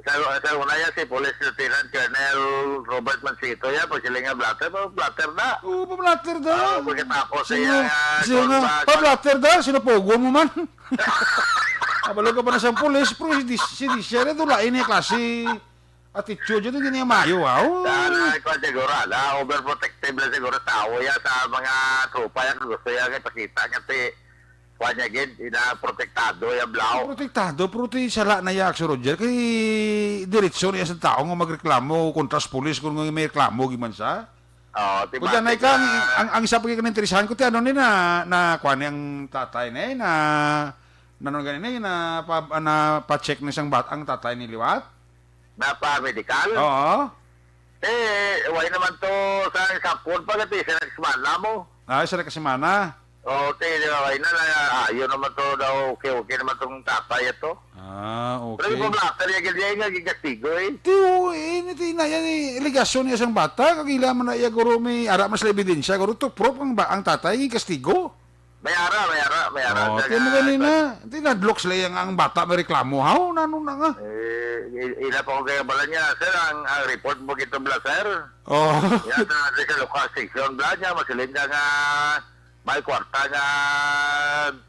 sa, sa una yan, si Police Lieutenant Colonel Robert Mansito yan, pag sila nga blotter, pa-blotter na. Oo, pa-blotter na. Oo, pagkatapos Sino, siya, ah, sino nga, Cormac, pa-blotter na, sino po, mo man? Kabalo ka pa na sa pulis, pero si Dis-, si Disha, ito lain niya klase attitude, ito hindi niya mayo, ha? Oh. Dahil na, ikaw siguro, ala, overprotective lang siguro tao yan sa mga tropa yan, gusto yan ipakita nga ti, kuha niya gid, ina protektado yung blaw. Protektado, pero ti sala na ya, Axel Roger, kay diretso niya sa tao nga magreklamo kontra sa pulis kung may reklamo, giman sa. Oh, ti Kuya, bakit na ikaw, ang, na ang, ang isa pa kayo interesahan ko, ti ano ni na, na, kuha ni ang tatay ni, na, na, ano gani ni, na, pa, na, pa-check na isang bat, ang tatay ni liwat? Na pa-medical? Oo. Eh, why naman to sa sapon pa, gati, sa next month na mo? Ah, sa next semana? Oo, te, di ba, why na, na, ayo naman to daw, okay, okay naman tong tatay ito. Ah, Pero okay. yung pamlakad niya, ganyan nga, gigastigo eh. Ti, oo, eh, niti na yan eh, alegasyon niya sang bata, kagila man na iya, guro, may ara mas ebidensya, guro, to proof ang, ba, ang tatay, yung kastigo. May ara, may ara, may ara. Oh, Sa ti mo nga, ganina, ti nadlok sila yung ang bata, may reklamo, haw, nano na nga. Eh, i- ila pa ko kaya bala niya, sir, ang, ang report mo gito bala, sir. Oh. Yan sa, sa local station bala niya, masiling ka nga, may kwarta nga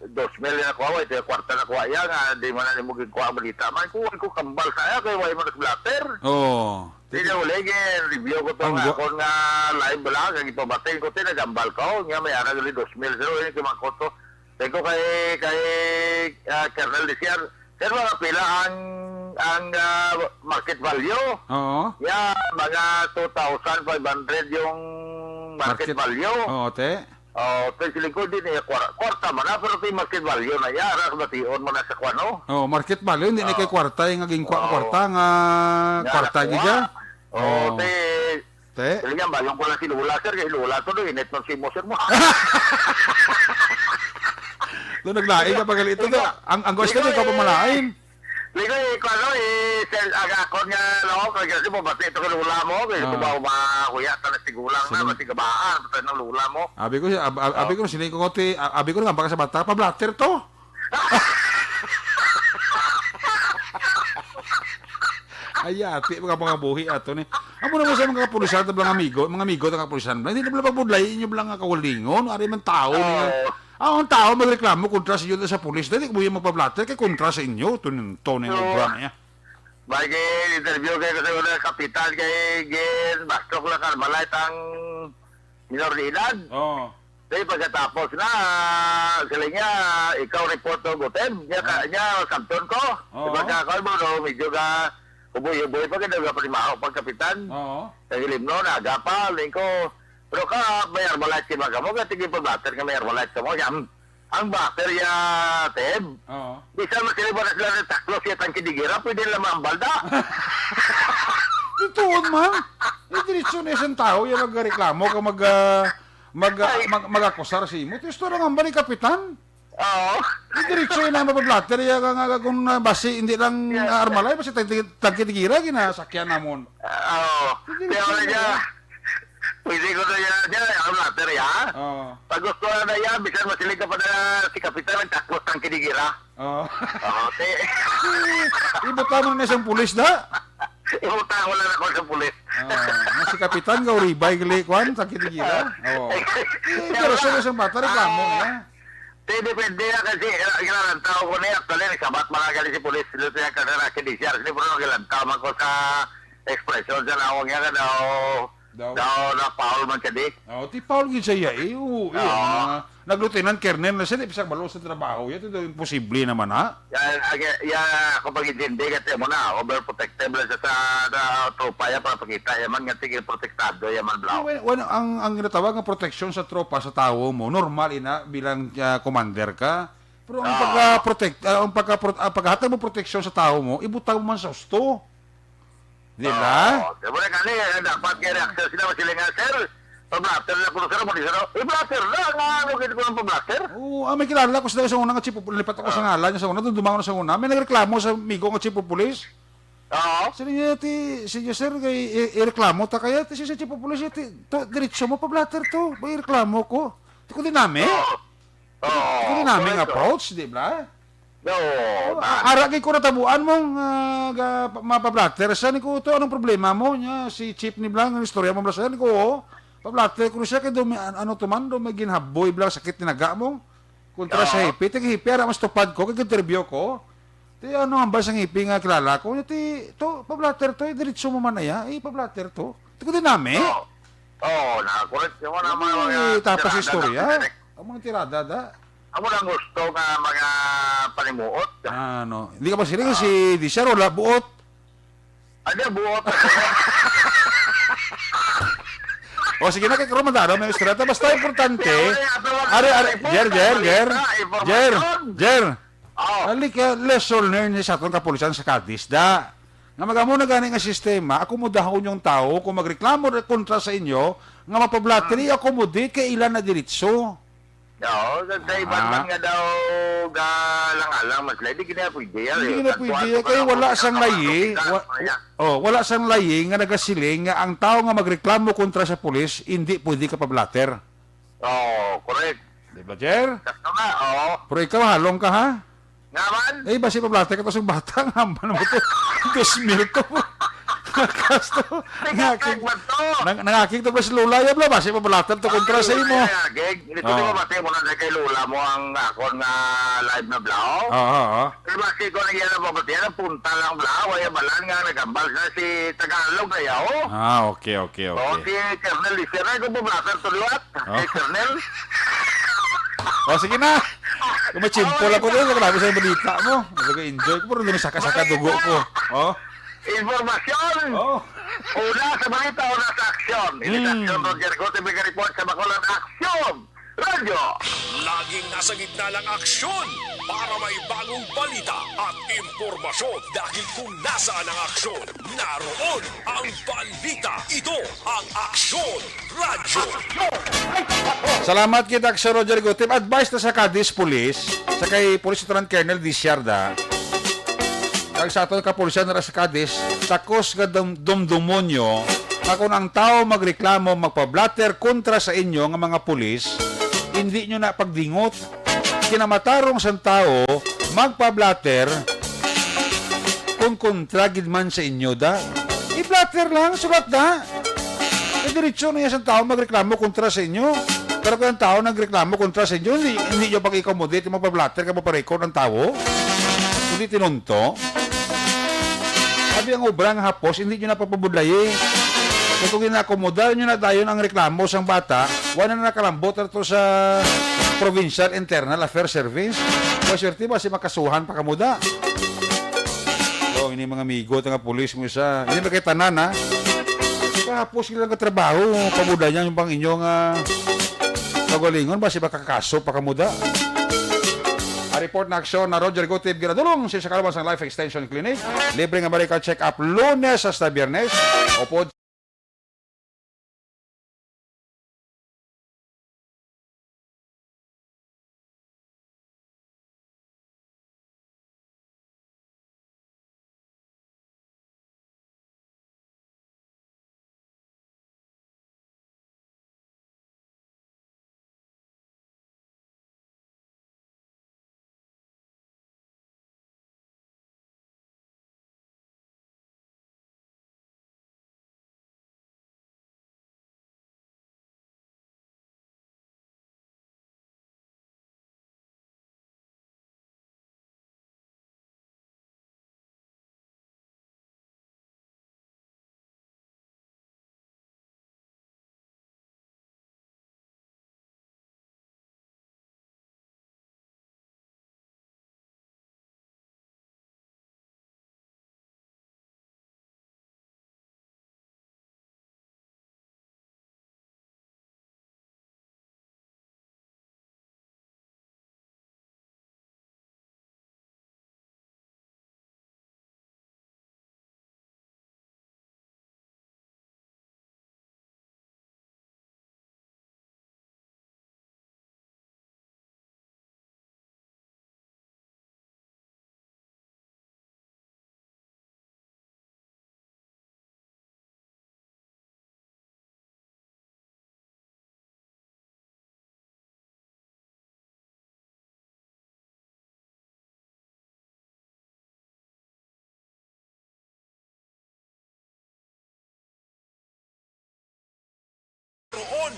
dos mil na kuha, ito yung kwarta na kuha yan, nga, di man na mo gikuha ang balita. Man, kuha ko kambal sa iya, kay why mo nag-blotter? Oh. Di na uli, eh, review ko to Ang nga gwa- akon nga live bala, kag ipabating ko, ti nagambal ko, nga may arang gali dos mil, sir, yung kimangkot ko. Sabi ko kay, kay, ah, Colonel Desiar, sir, mga pila ang, ang, ah, market value? Oo. Ya, mga two thousand five hundred yung market Market. value. Oo, te. Oh, to siling ko din eh, kwar-, kwarta man na, pero ti market value na ya, ras bation mo na sa kwano. Oh, market value, hindi na kay Oh. kwarta, yung naging kwa-, Oh. kwarta nga, Nga kwarta nakuha. gid ya. Oh, Oh. ti, Te? Dili nga, balong ko lang si Lola, sir, kay Lola to, do, init man si mo, sir, mo. Do, naglain ka pa gali ito, do. Ikaw, Ang, ang gusto ikaw, ko, ikaw pa eh, malain. Ikaw, eh, ikaw, ano, eh, sir, ang akon nga, no, kay kasi mo, basta ito kay Lola mo, kay Ah. ito ba, ba, kuya, ta na sigulang na, Sige. Masigabaan, basta ng Lola mo. Abi ko, ab-, ab-, abi Oh. ko, sini ko, ti, a-, abi ko nga, baka sa bata, pa-blotter to. Ay, ati, mga, mga buhi ato ni. Amo naman sa mga kapulisan, mga amigo, mga amigo, mga kapulisan, hindi na pala pagbudlay, inyo lang nga kawalingon, ari man tao ni. Oo. Ah, ang tao magreklamo kontra sa inyo sa pulis, dali mo yung magpa-blotter kay kontra sa inyo, to, to, ni Oo. Obra niya. May gin-interview kayo sa una, kapitan, kay gin, bastok lang, Carmelite ang minor de edad. Oo. Di pagkatapos na, sila niya, ikaw report to Gutem. Niya, ka, Oo. niya, sabton ko. Oo. Di ba ka, kung mo, no, medyo ka, huboy-huboy pa, kaya nga panimaho pag kapitan. Oo. Sa Gilimno, naga pa, ling ko. Pero ka, may Armalite si Magamo, kaya tingin pa blotter nga may Armalite ka mo. Siya, hmm, ang blotter ya, Teb. Oo. Bisan mo sila ba na sila ng taklo siya tang kidigira, pwede nila maambal da. Ito, man. Yung diretsyo na isang tao, yung magreklamo ka mag, ah, mag, ah, Ay. mag, mag-akusar sa imo. Ito, istorya nga ba ni Kapitan? Oo. Yung diretsyo yun na mapablatter, yung nga, nga, kung, ah, basi, hindi lang, Yeah. ah, Armalay, basi tag-, tag-, tagkitigira, ginasakyan namon. Oo. Hindi Kaya ko wala lang niya. Pwede ko na yan, siya, ang latter, ya. Oo. Pag gusto na na yan, bisan masilig ka pa na si Kapitan, nagtakos ang kinigira. Oo. Oo, te. Ibutang mo na isang pulis, da? Ibutang mo lang ako sa pulis. Oo. Nga si Kapitan, nga uribay, gali, kwan, sa kinigira. Oo. Eh, pero sa isang bata, reklamo Ah. niya. Te, depende na kasi, eh, ang ilang tao ko na yan. Actually, nagsabat mga gali si pulis, dito yung kanila, si D C R, sila, pero ang ilang tao man ko sa expression sa nawang yan, ano, Daw. Daw na foul man siya, di? Oh, ti foul gid siya, eh. Oo, iya, Oo. mga nag-lieutenant colonel na siya, di bisag balo sa trabaho, yan, ito imposible naman, ha? Yan, ag-, yan, ako pag-intindi, kasi mo na, overprotective lang siya sa, sa tropa, yan, para pakita, yan man, nga sige, protektado, yan man, bro. Well, well, ang, ang ginatawag nga proteksyon sa tropa, sa tawo mo, normal, ina, bilang, ah, commander ka. Pero ang Oo. pagka-protect, ah, ang pagka-pro-, ang paghatag mo proteksyon sa tawo mo, ibutang mo man sa husto. Di ba? Oo. Di ba, gani, eh, dapat kaya reaksyon sila, sila nga, "Sir, Pablatter na ko, sir, mo di, sir. I-blatter na, nga, ano, gid ko ng pablatter? Oo, ah, may kilala ko sa, sa una nga chief of, lipat ako sa Ah. ngalan niya sa una, doon dumangon sa una. May nagreklamo sa amigo nga chief of police. Oo. Sino niya, ti, si sir, kay, i-, ireklamo ta kaya, ti, si, si chief of police, ti, to, diretso mo pablatter to, may ireklamo ko. Ti ko din nami. Oo. Oo, Ti ko din nami nga correct, oo. approach, di ba? No, Oh, man. a-, ara gid ko natabuan mo nga ga-, pa-, mapablatter siya ni ko, "To, anong problema mo?" Niya, si chief ni Blang, ang istorya mo, Blas, ni ko, "Oo, pablatter ko siya kay do may, an-, ano to man, do may ginhaboy, Blang, sakit tinaga mo. Kontra sa Oo. hipi, ti ang hipi, ara mas tupad ko, kay interview ko. Ti ano, hambal sang hipi nga kilala ko, niya, ti, to, pablatter to, eh, diretso mo man na ya, eh, pablatter to." Ti ko din nami. Oo. Oo, na, correct. Yung mga, Ano mga, eh, tapos mga istorya? tirada na, Ang mga tirada, da. Amo lang gusto nga mga panimuot. Ah, no. Hindi ka ba siling Ah. si Disiar, wala buot? Ano, buot? O, sige na, kay karon man, ano, may istorya. Basta importante. Kaya wala, ato lang Are, ang are, report, Jer, Jer, Jer. balita, Jer, impormasyon. Jer. Oh. Ali ka, lesson learned sa atong kapulisan sa Cadiz, da. Nga magamo na gani nga sistema, akomodahon yung tao kung magreklamo re-, kontra sa inyo, nga mapablatter, Hmm. i-accommodate kay ila na diretso. Oo, sa, sa iban Ah. man nga daw galang-alang, mas lagi, di na pwede yan, Hindi eh. na Tantuan pwede ko yan, pa kay lang wala ako sang sa layi, mga wa-, kapitan, oh, wala sang layi nga nagasiling nga ang tao nga magreklamo kontra sa pulis, hindi pwede ka pablatter. Oo, correct. Di ba, Jer? Sakto nga, oo. Pero ikaw, halong ka, ha? Nga man? Eh, basi pablatter ka to sa bata, nga man mo to. Dos mil to. Kasto. Tingnan Nangakig-, ba to? nang-, nangakig to, plus Lola, ya, bla, basi pablatter to kontra sa imo. Ay, nangakig. Hindi ko Oo. di mabati mo na kay Lola mo ang akon nga live na bla, oh. Oo, oo. Pero basi ko na yan ang mabati, ang punta lang bla, wala balan nga nagambal na si Tagalog na yaw. Ah, okay, okay, Oh, okay. si Colonel Lisier, ay, kung pablatter to liwat. Oh. Si Colonel. Oh, sige na. Kung may chimpo lang ko doon, grabe sa balita mo. Nag-enjoy ko, pero doon saka-saka dugo ko. Oh. Informasyon. Oh. Una sa balita, una sa aksyon. Ini Mm. aksyon, Roger Gote, may report sa Bacolod Aksyon Radyo. Laging nasa gitna ng aksyon para may bagong balita at impormasyon. Dahil kung nasaan ang aksyon, naroon ang balita. Ito ang Aksyon Radyo. Salamat kita, Sir Roger Gutib. Advice na sa Cadiz Police, sa kay Police Lieutenant Colonel Disiar, da. Kag sa aton kapulisan na sa Cadiz, takos nga dum-, dumdumonyo nga kung ang tao magreklamo, magpablatter kontra sa inyo nga mga pulis, hindi nyo na pagdingot. Kinamatarong sang tawo magpa-blotter kon kontra gid man sa inyo, da. I-blotter lang, sulat na. E, diretso na yan sa tawo magreklamo kontra sa inyo. Pero kung ang tawo nagreklamo kontra sa inyo, hindi, hindi nyo pag-accommodate, magpa-blotter ka, magpa-record ang tawo. Kundi tinunto. Sabi ang obra nga hapos, hindi nyo napapabudlayi. Kaya kung ginaakomodar nyo na dayon ang reklamo sang bata, wala na nakalambot na to sa Provincial Internal Affairs Service. Maswerte ba si makasuhan pa kamo da? Oh, ini mga amigo, nga pulis mo isa. Hindi ba kay tanan, ha? Kahapos sila nga trabaho, pabudlayan yung pang inyo nga kagalingon, ba si makakakaso pa kamo da? A report na aksyon na Roger Gutib, ginadulong si sa Kalaban sang Life Extension Clinic. Libre nga medical check-up Lunes hasta Biyernes. Upod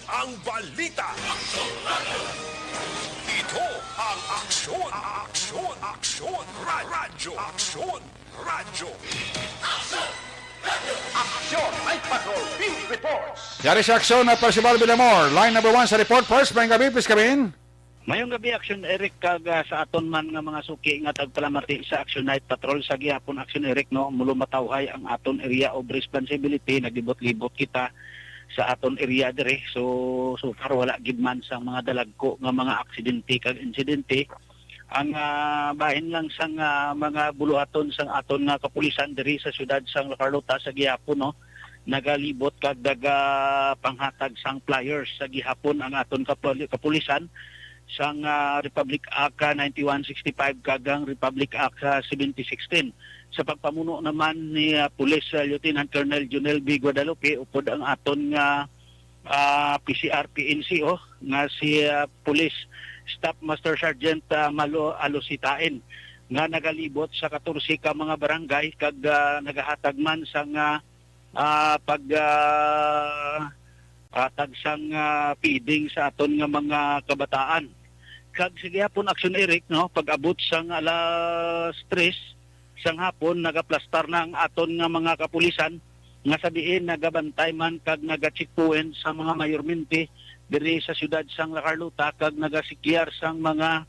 Ang balita. Ito ang Aksyon, Aksyon, Aksyon, Ra- Radyo, Aksyon, Radyo. Aksyon Night Patrol Field Reports. Yari sa Aksyon na Percival Villamor, line number one sa report. First, maayong gabi, please come in. Mayong gabi, Aksyon Eric, kag, ah, sa aton man nga mga suki nga tagpalamati sa Aksyon Night Patrol. Sa gihapon, Aksyon Eric, no, mulo matawhay ang aton area of responsibility, naglibot-libot kita sa aton area diri. So, so far, wala gid man sa mga dalagko nga mga aksidente kag insidente. Ang, ah, bahin lang sang, ah, mga buluhaton sang aton nga kapulisan diri sa siyudad sang La Carlota sa gihapon, no, nagalibot kag nagapanghatag sang flyers sa gihapon ang aton kapuli-, kapulisan sang, ah, Republic Act, ah, ninety-one sixty-five kag ang Republic Act, ah, seventy sixteen. Sa pagpamuno naman ni, ah, Police, ah, Lieutenant Colonel Jonel B. Guadalupe, upod ang aton nga, ah, P C R P N C O, nga si, ah, Police Staff Master Sergeant, ah, Malo Alositain, nga nagalibot sa katorse ka mga barangay kag, ah, nagahatag man sang, ah, ah, pag, ah, hatag sang, ah, feeding sa aton nga mga kabataan. Kag sa gihapon, Aksyon Eric, no, pag-abot sang alas tres sang hapon, nagaplastar na ang aton nga mga kapulisan nga sa diin nagabantay man kag naga-checkpoint sa mga mayormente diri sa siyudad sang La Carlota kag nagasikyar sang mga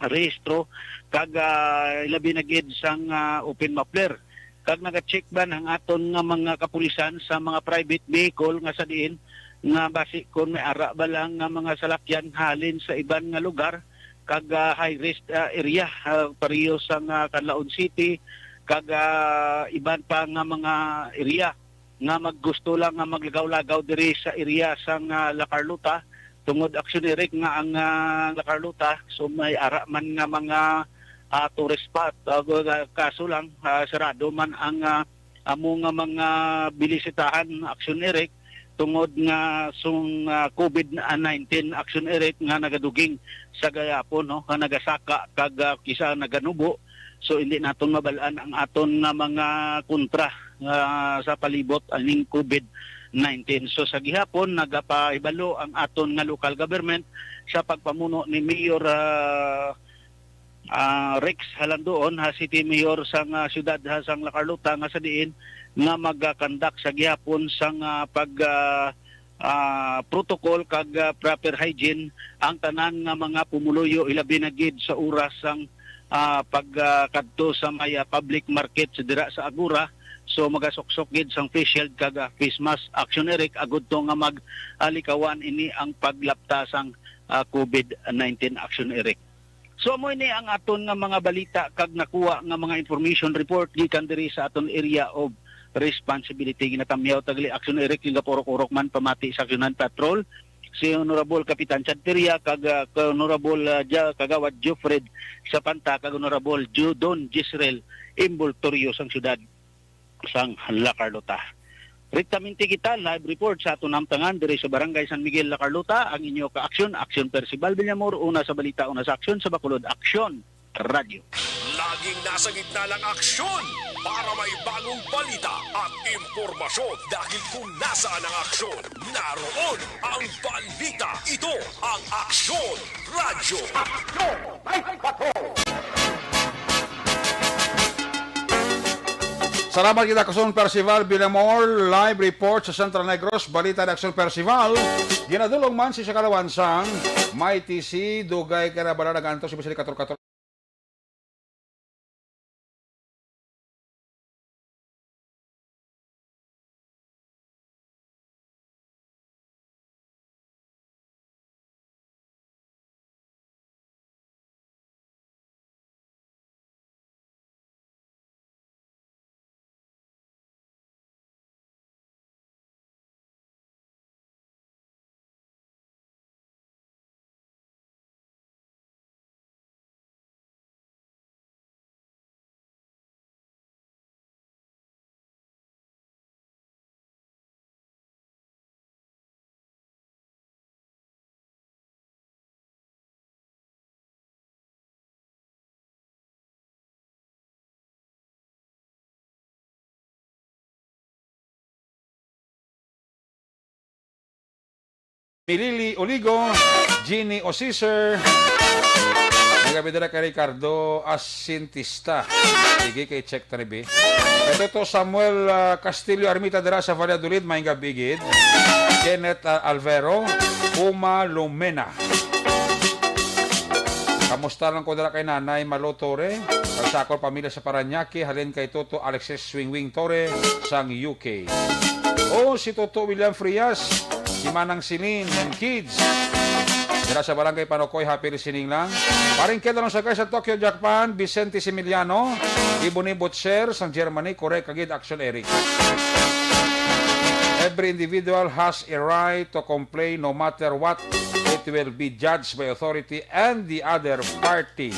rehistro kag, ah, labi na gid sang, ah, open muffler. Kag naga-check man ang aton nga mga kapulisan sa mga private vehicle nga sa diin nga basi kon may ara ba lang nga mga salakyan halin sa iban nga lugar kag, ah, high risk, ah, area, ah, pareho sang, ah, Canlaon City kag, ah, iban pa nga mga area nga maggusto lang nga maglagaw-lagaw diri sa area sang, ah, La Carlota, tungod, Aksyon Eric, nga ang, ah, La Carlota, so may ara man nga mga, ah, tourist spot. Ah, gu-, ah, kaso lang, ah, sarado man ang, ah, amo nga mga binisitahan, Aksyon Eric, tungod nga sung, ah, covid nineteen, Aksyon Eric, nga nagaduging sa gihapon, no, nga nagasaka kag, ah, kisa naganubo. So, hindi naton mabal-an ang aton nga mga kontra, ah, sa palibot aning covid nineteen. So, sa gihapon, nagapahibalo ang aton nga local government sa pagpamuno ni Mayor, ah, ah, Rex Halandoon, ha, City Mayor sang, ah, siyudad, ha, sang La Carlota, nga sa diin nga magakandak sa gihapon sang, ah, pag, ah, ah, protocol kag, ah, proper hygiene ang tanan nga mga pumuluyo, ilabi na gid sa oras sang, ah, pag, ah, kadto sa may, ah, public market sa dira sa Agora. So, magasuksok gid sang face shield kag, ah, face mask, Aksyon Eric, agud to nga mag-alikawan ini ang paglapta sang, ah, covid nineteen, Aksyon Eric. So, amo ini ang aton nga mga balita kag nakuha nga mga information report gikan diri sa aton area of responsibility. Ginatamyaw ta gali, Aksyon Eric, nga purok-urok man pamati sa Aksyon Night Patrol, si Honorable Kapitan Chad Peria kag, ah, Honorable, ah, Ja-, Kagawad Geoffred Sapanta kag Honorable Ju-, Don Jezreel Envoltorio sang siyudad sang La Carlota. Rektamente kita, live report sa aton hamtangan diri sa Barangay San Miguel, La Carlota, ang inyo ka-aksyon, Aksyon Percival Villamor, una sa balita, una sa aksyon, sa Bacolod Aksyon Radyo. Laging nasa gitna ng aksyon para may bagong balita at impormasyon, dahil kung nasaan ang aksyon, naroon ang balita. Ito ang Aksyon Radyo. Aksyon Night Patrol. Salamat kita, Aksyon Percival Villamor, live report sa Central Negros. Balita ni Aksyon Percival. Ginadulong man si sa kalawan sang may T C, dugay ka na bala nagantos si Bisili Kator-Kator. Milili Oligo, Jeannie Osiser. Maayong gab-i dira kay Ricardo Asintista. Sige, kay check ta ni bi. Kay Toto Samuel, ah, Castillo Armita dira sa Valladolid, maayong gab-i gid. Kenneth, ah, Alvero, Uma Lumena. Kamusta lang ko dira kay Nanay Malo Torre, kag sa akon pamilya sa Parañaque, halin kay Toto Alexis Swingwing Torre sang U K. O, si Toto William Frias, si Manang Celine, and kids. Dira sa Barangay Panokoy, happy listening lang. Paring Ked, along sa guys sa Tokyo, Japan, Vicente Similiano, Ebony Butcher, sang Germany, correct ka gid, Action Eric. Every individual has a right to complain no matter what. It will be judged by authority and the other party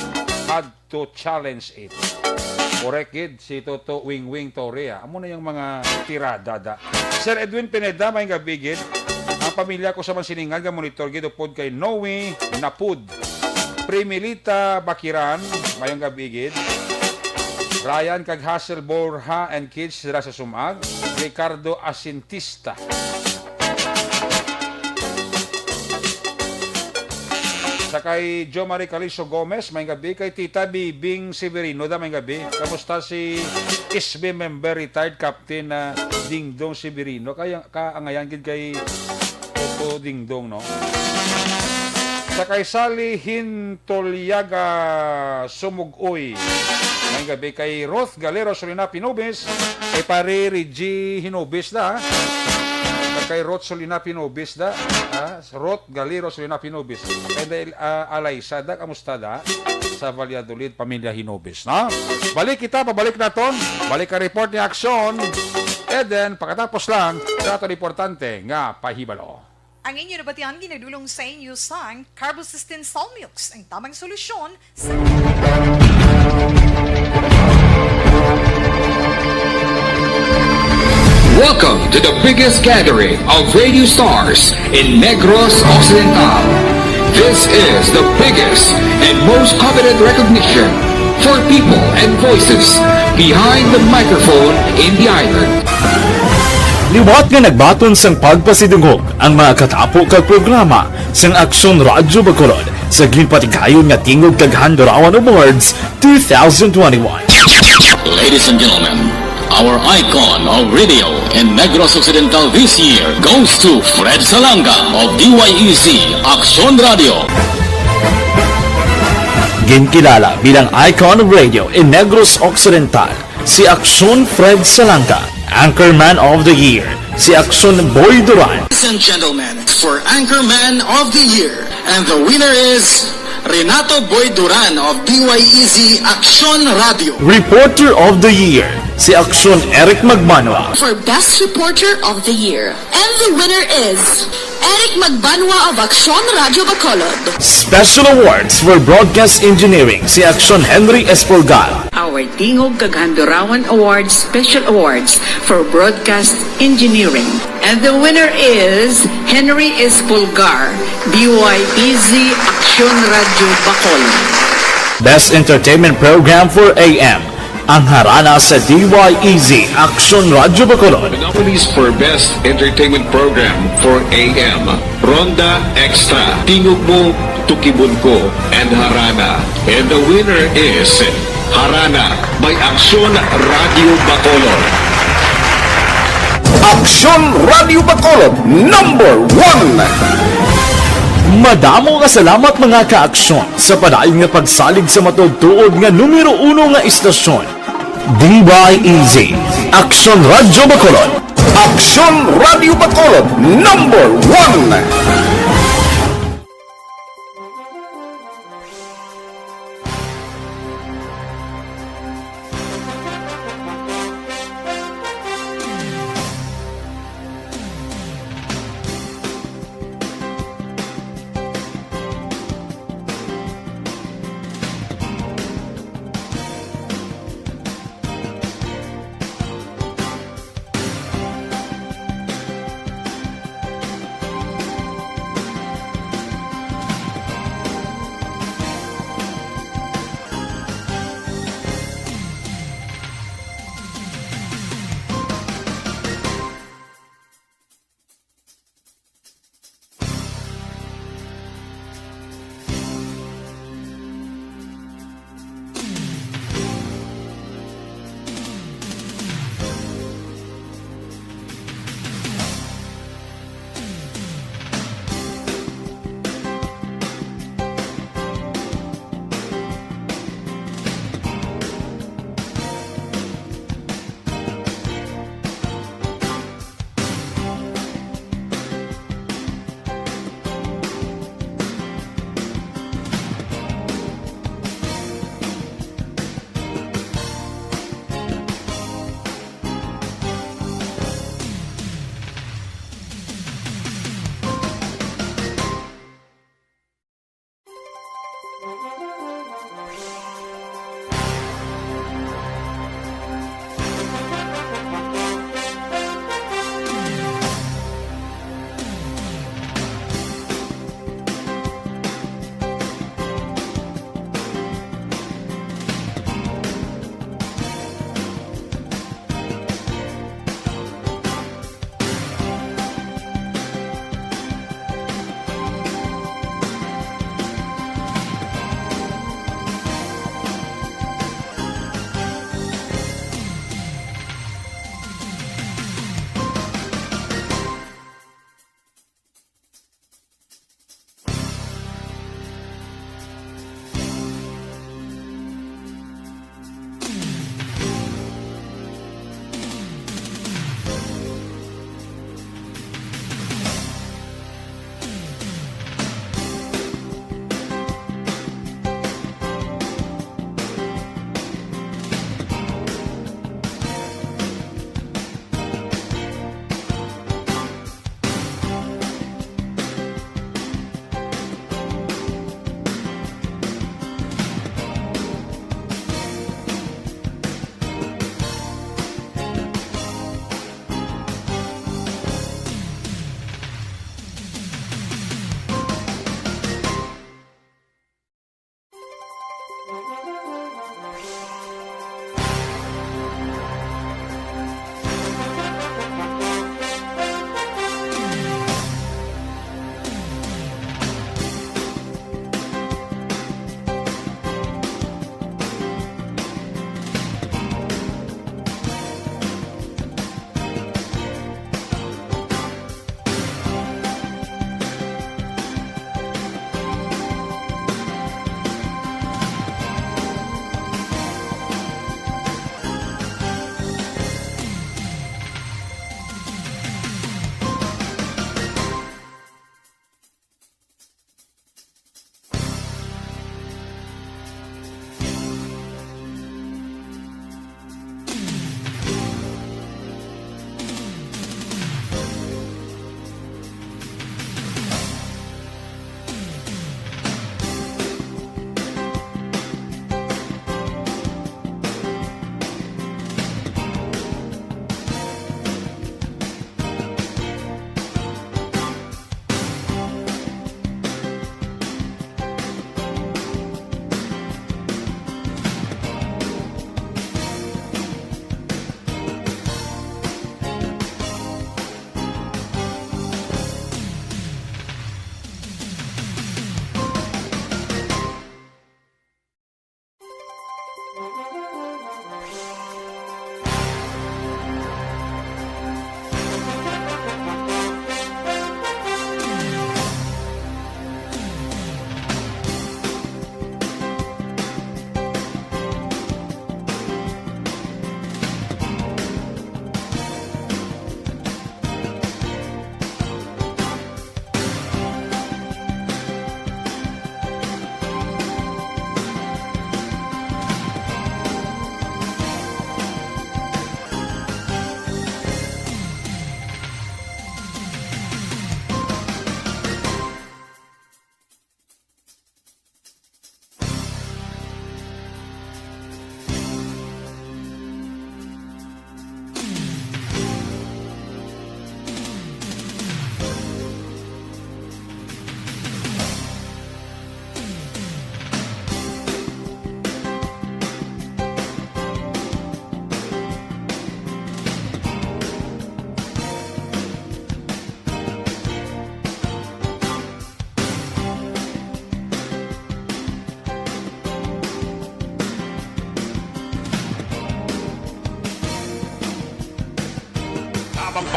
had to challenge it. Correct gid si Toto Wing Wing Torre, ah. Amo na yung mga tirada da. Sir Edwin Pineda, maayong gab-i gid. Ang pamilya ko sa Mansilingan nga monitor gid upod kay Noe Napud. Primilita Bakiran, maayong gab-i gid. Ryan kag Hazel Borja and kids dira sa Sumag. Ricardo Asintista. Sa kay Jo Marie Caliso Gomez, maayong gab-i. Kay Tita Bibing Severino da, maayong gab-i. Kamusta si S B member, retired Captain, ah, Dingdong Severino? Kaya, kaangayan gid kay Toto Dingdong, no? Sa kay Sally Hintoliaga Sumug-oy, maayong gab-i. Kay Ruth Galero Solina Pinubis, eh, pare Reggie Hinubis da, ha? Kay Ruth Solina Pinubis da, ha? Ruth Galero Solina Pinubis. And then, ah, Alaysa da, kamusta da? Sa Valladolid, pamilya Hinubis, no? Balik kita, pabalik naton. Balik ang report ni Aksyon. And then, pagkatapos lang, sa aton importante nga pahibalo. Ang inyo nabatian ginadulong sa inyo sang Carbocystin Salmux, ang tamang solusyon sa Welcome to the biggest gathering of radio stars in Negros Occidental. This is the biggest and most coveted recognition for people and voices behind the microphone in the island. Liwat nga nagbaton sang pagpasidungog ang mga katapo kag programa sang Aksyon Radyo Bacolod sa ginpatigayon nga Tingog kag Handurawan Awards two thousand twenty-one. Ladies and gentlemen, our icon of radio in Negros Occidental this year goes to Fred Salanga of D Y E Z Aksyon Radio. Ginkilala bilang icon of radio in Negros Occidental si Aksyon Fred Salanga, Anchorman of the Year si Aksyon Boy Duran. Ladies and gentlemen, for Anchorman of the Year, and the winner is Renato Boy Duran of D Y E Z Aksyon Radio. Reporter of the Year si Aksyon Eric Magbanwa. For Best Reporter of the Year, and the winner is Eric Magbanwa of Aksyon Radio Bacolod. Special Awards for Broadcast Engineering si Aksyon Henry Espolgar. Our Tingog kag Handurawan Awards Special Awards for Broadcast Engineering. And the winner is Henry Espolgar, D Y E Z Aksyon Radio Bacolod. Best Entertainment Program for A M, ang Harana sa D Y E Z Aksyon Radio Bacolod. The nominees for Best Entertainment Program for A M, Ronda Extra, Tingog Mo, Tukibon Ko, and Harana. And the winner is Harana by Aksyon Radio Bacolod. Aksyon Radio Bacolod, number one. Madamo nga salamat, mga ka-aksyon, sa padayon nga pagsalig sa matuod-tuod nga numero uno nga istasyon. D Y E Z, Aksyon Radio Bacolod. Aksyon Radio Bacolod, number one.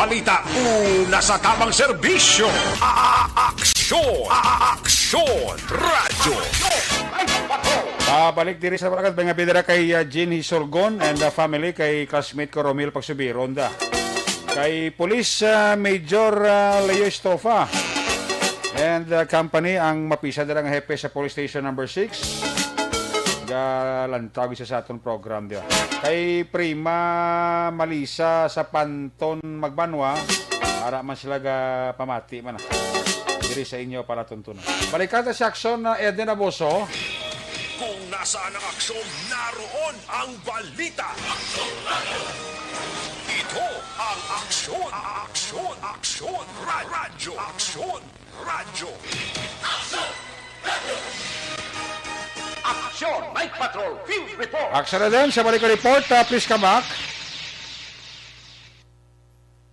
Balita, una sa tamang serbisyo. A-, a-, aksyon. A-, a-, aksyon. Radyo. Pabalik diri sa Balakat, mga bidira kay, uh, Jean Hisorgon and the family, kay classmate ko Romil Pagsubiron da. Kay Police, uh, Major, uh, Leo Estofa and, uh, company, ang mapisa dira nga hepe sa Police Station Number Six. Galantaw isa sa aton program, di ba? Kay Prima Malisa sa Panton Magbanwa, ara man sila ga pamati man, ah. Diri sa inyo palatuntunan. Balikata si Aksyon na Eden Aboso. Kung nasaan ang aksyon, naroon ang balita. Ito ang aksyon, aksyon, aksyon, ra-, radyo, aksyon, radyo. Aksyon, Night Patrol, Field Report. Aksyon na din sa balik report. Ah, please come back.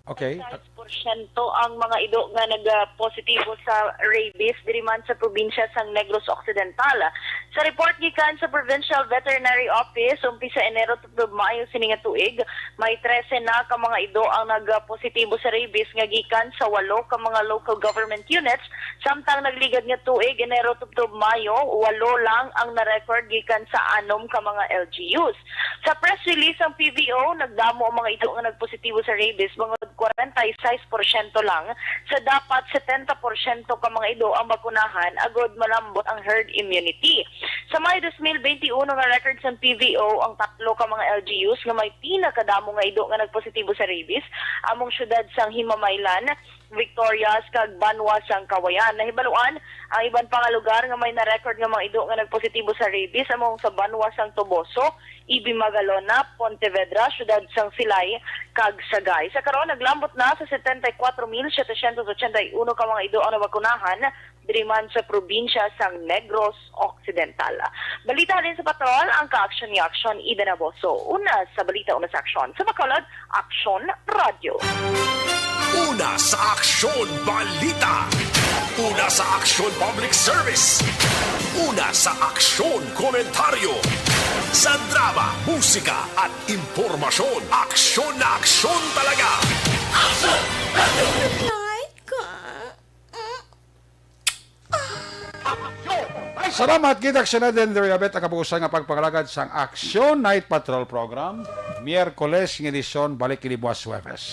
Okay. Sais porsyento ang mga ido nga nag-positibo sa rabies diri man sa probinsya sang Negros Occidental. Sa report gikan sa Provincial Veterinary Office, umpisa Enero tubtob Mayo sini nga tuig, may trese na ka mga ido ang nag-positibo sa rabies nga gikan sa walo ka mga local government units, samtang nagligad nga tuig, Enero tubtob Mayo, walo lang ang na-record gikan sa anom ka mga L G Us. Sa press release ang P V O, nagdamo ang mga ido nga nagpositibo sa rabies, bangod kwarenta y seis porsyento lang sa dapat setenta porsyento ka mga ido ang bakunahan agod malambot ang herd immunity. Sa May dos mil benti uno nga record sang P V O, ang tatlo ka mga L G Us nga may pinakadamo nga ido nga nagpositibo sa rabies among siyudad sang Himamaylan, Victorias, kag Banwa sang Kawayan. Nahibaluan ang iban pa nga lugar nga may na-record nga mga ido nga nagpositibo sa rabies among sa Banwa sang Toboso, Ibi Magalona, Pontevedra, siyudad sang Silay, kag Sagay. Sa karon, naglambot na sa setenta y cuatro mil setecientos ochenta y uno ka mga ido ang nabakunahan diri man sa probinsya sang Negros Occidental. Balita din sa patrol, ang kaaksyon ni Aksyon Ida Naboso. Una sa balita, una sa aksyon. Sa Bacolod, Aksyon Radyo. Una sa aksyon, balita. Una sa aksyon, public service. Una sa aksyon, komentaryo. Sa drama, musika, at impormasyon, aksyon na aksyon talaga. Aksyon! Night ka. Salamat, kita sa na din, Doriabet, ang kapusan nga pagpangalagad sang Aksyon Night Patrol Program. Miyerkules nga edisyon, balik ini buwas Huwebes.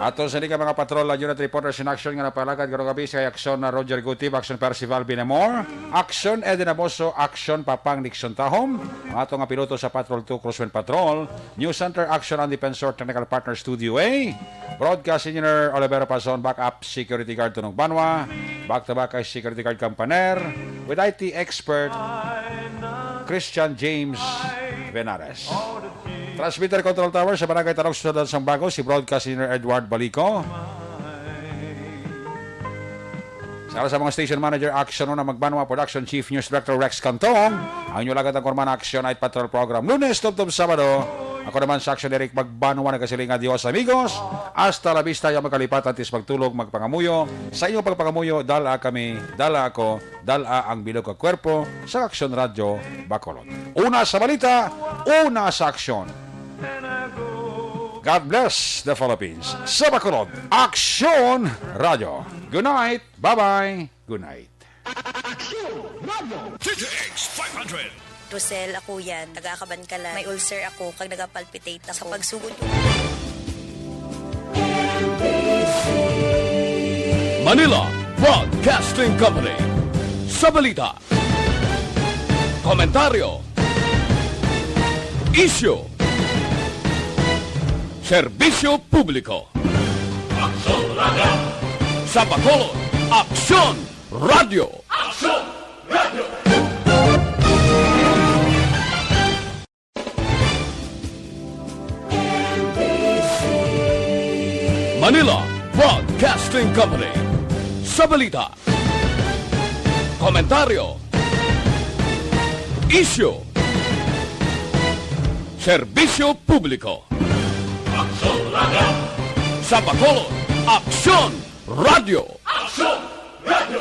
Ato sa ni ka mga patrol, unit reporters in action nga napalagad karong gabi sa Aksyon na Roger Gutib, Aksyon Percival Binamor, Aksyon Eden Aboso, Aksyon Papang Nixon Tahom, ang ato nga piloto sa Patrol two Crosswind Patrol, News Center Action ang Defensor, Technical Partner Studio A, Broadcast Engineer Olivero Pazon, Backup Security Guard Tunog Banwa, back to back kay Security Guard Kampaner, with I T expert Christian James Venares. Transmitter Control Tower sa Barangay Talog, Siyudad sang Bago, si Broadcast Engineer Edward Balico. Sa, sa mga station manager, Action Una Magbanwa, Production Chief, News Director Rex Cantong, ang inyo lagad ang kurman, Action Night Patrol Program, Lunes tubtob Sabado. Ako naman sa Action, Eric Magbanwa, nagasiling, "Adios, amigos. Hasta la vista, ya magkalipat, antes magtulog, magpangamuyo. Sa inyong pagpangamuyo, dala kami, dala ako, dala ang bilog ka kwerpo sa Action Radyo Bacolod." Una sa balita, una sa aksyon. God bless the Philippines. Sa Bacolod, Action Radyo. Good night. Bye-bye. Good night. Action Radyo. T T X five hundred. Rosel, ako yan. Taga Kabankalan. May ulcer ako, kag nagapalpitate ako. Sa pagsugod ko. Manila Broadcasting Company. Sa balita, komentaryo, isyu, serbisyo publiko. Aksyon Radyo. Sa Bacolod, Aksyon Radyo. Aksyon Radyo. Manila Broadcasting Company. Sa balita, komentaryo, isyu, serbisyo publiko. Aksyon Radyo. Sa Bacolod, Aksyon Radyo. Aksyon Radyo.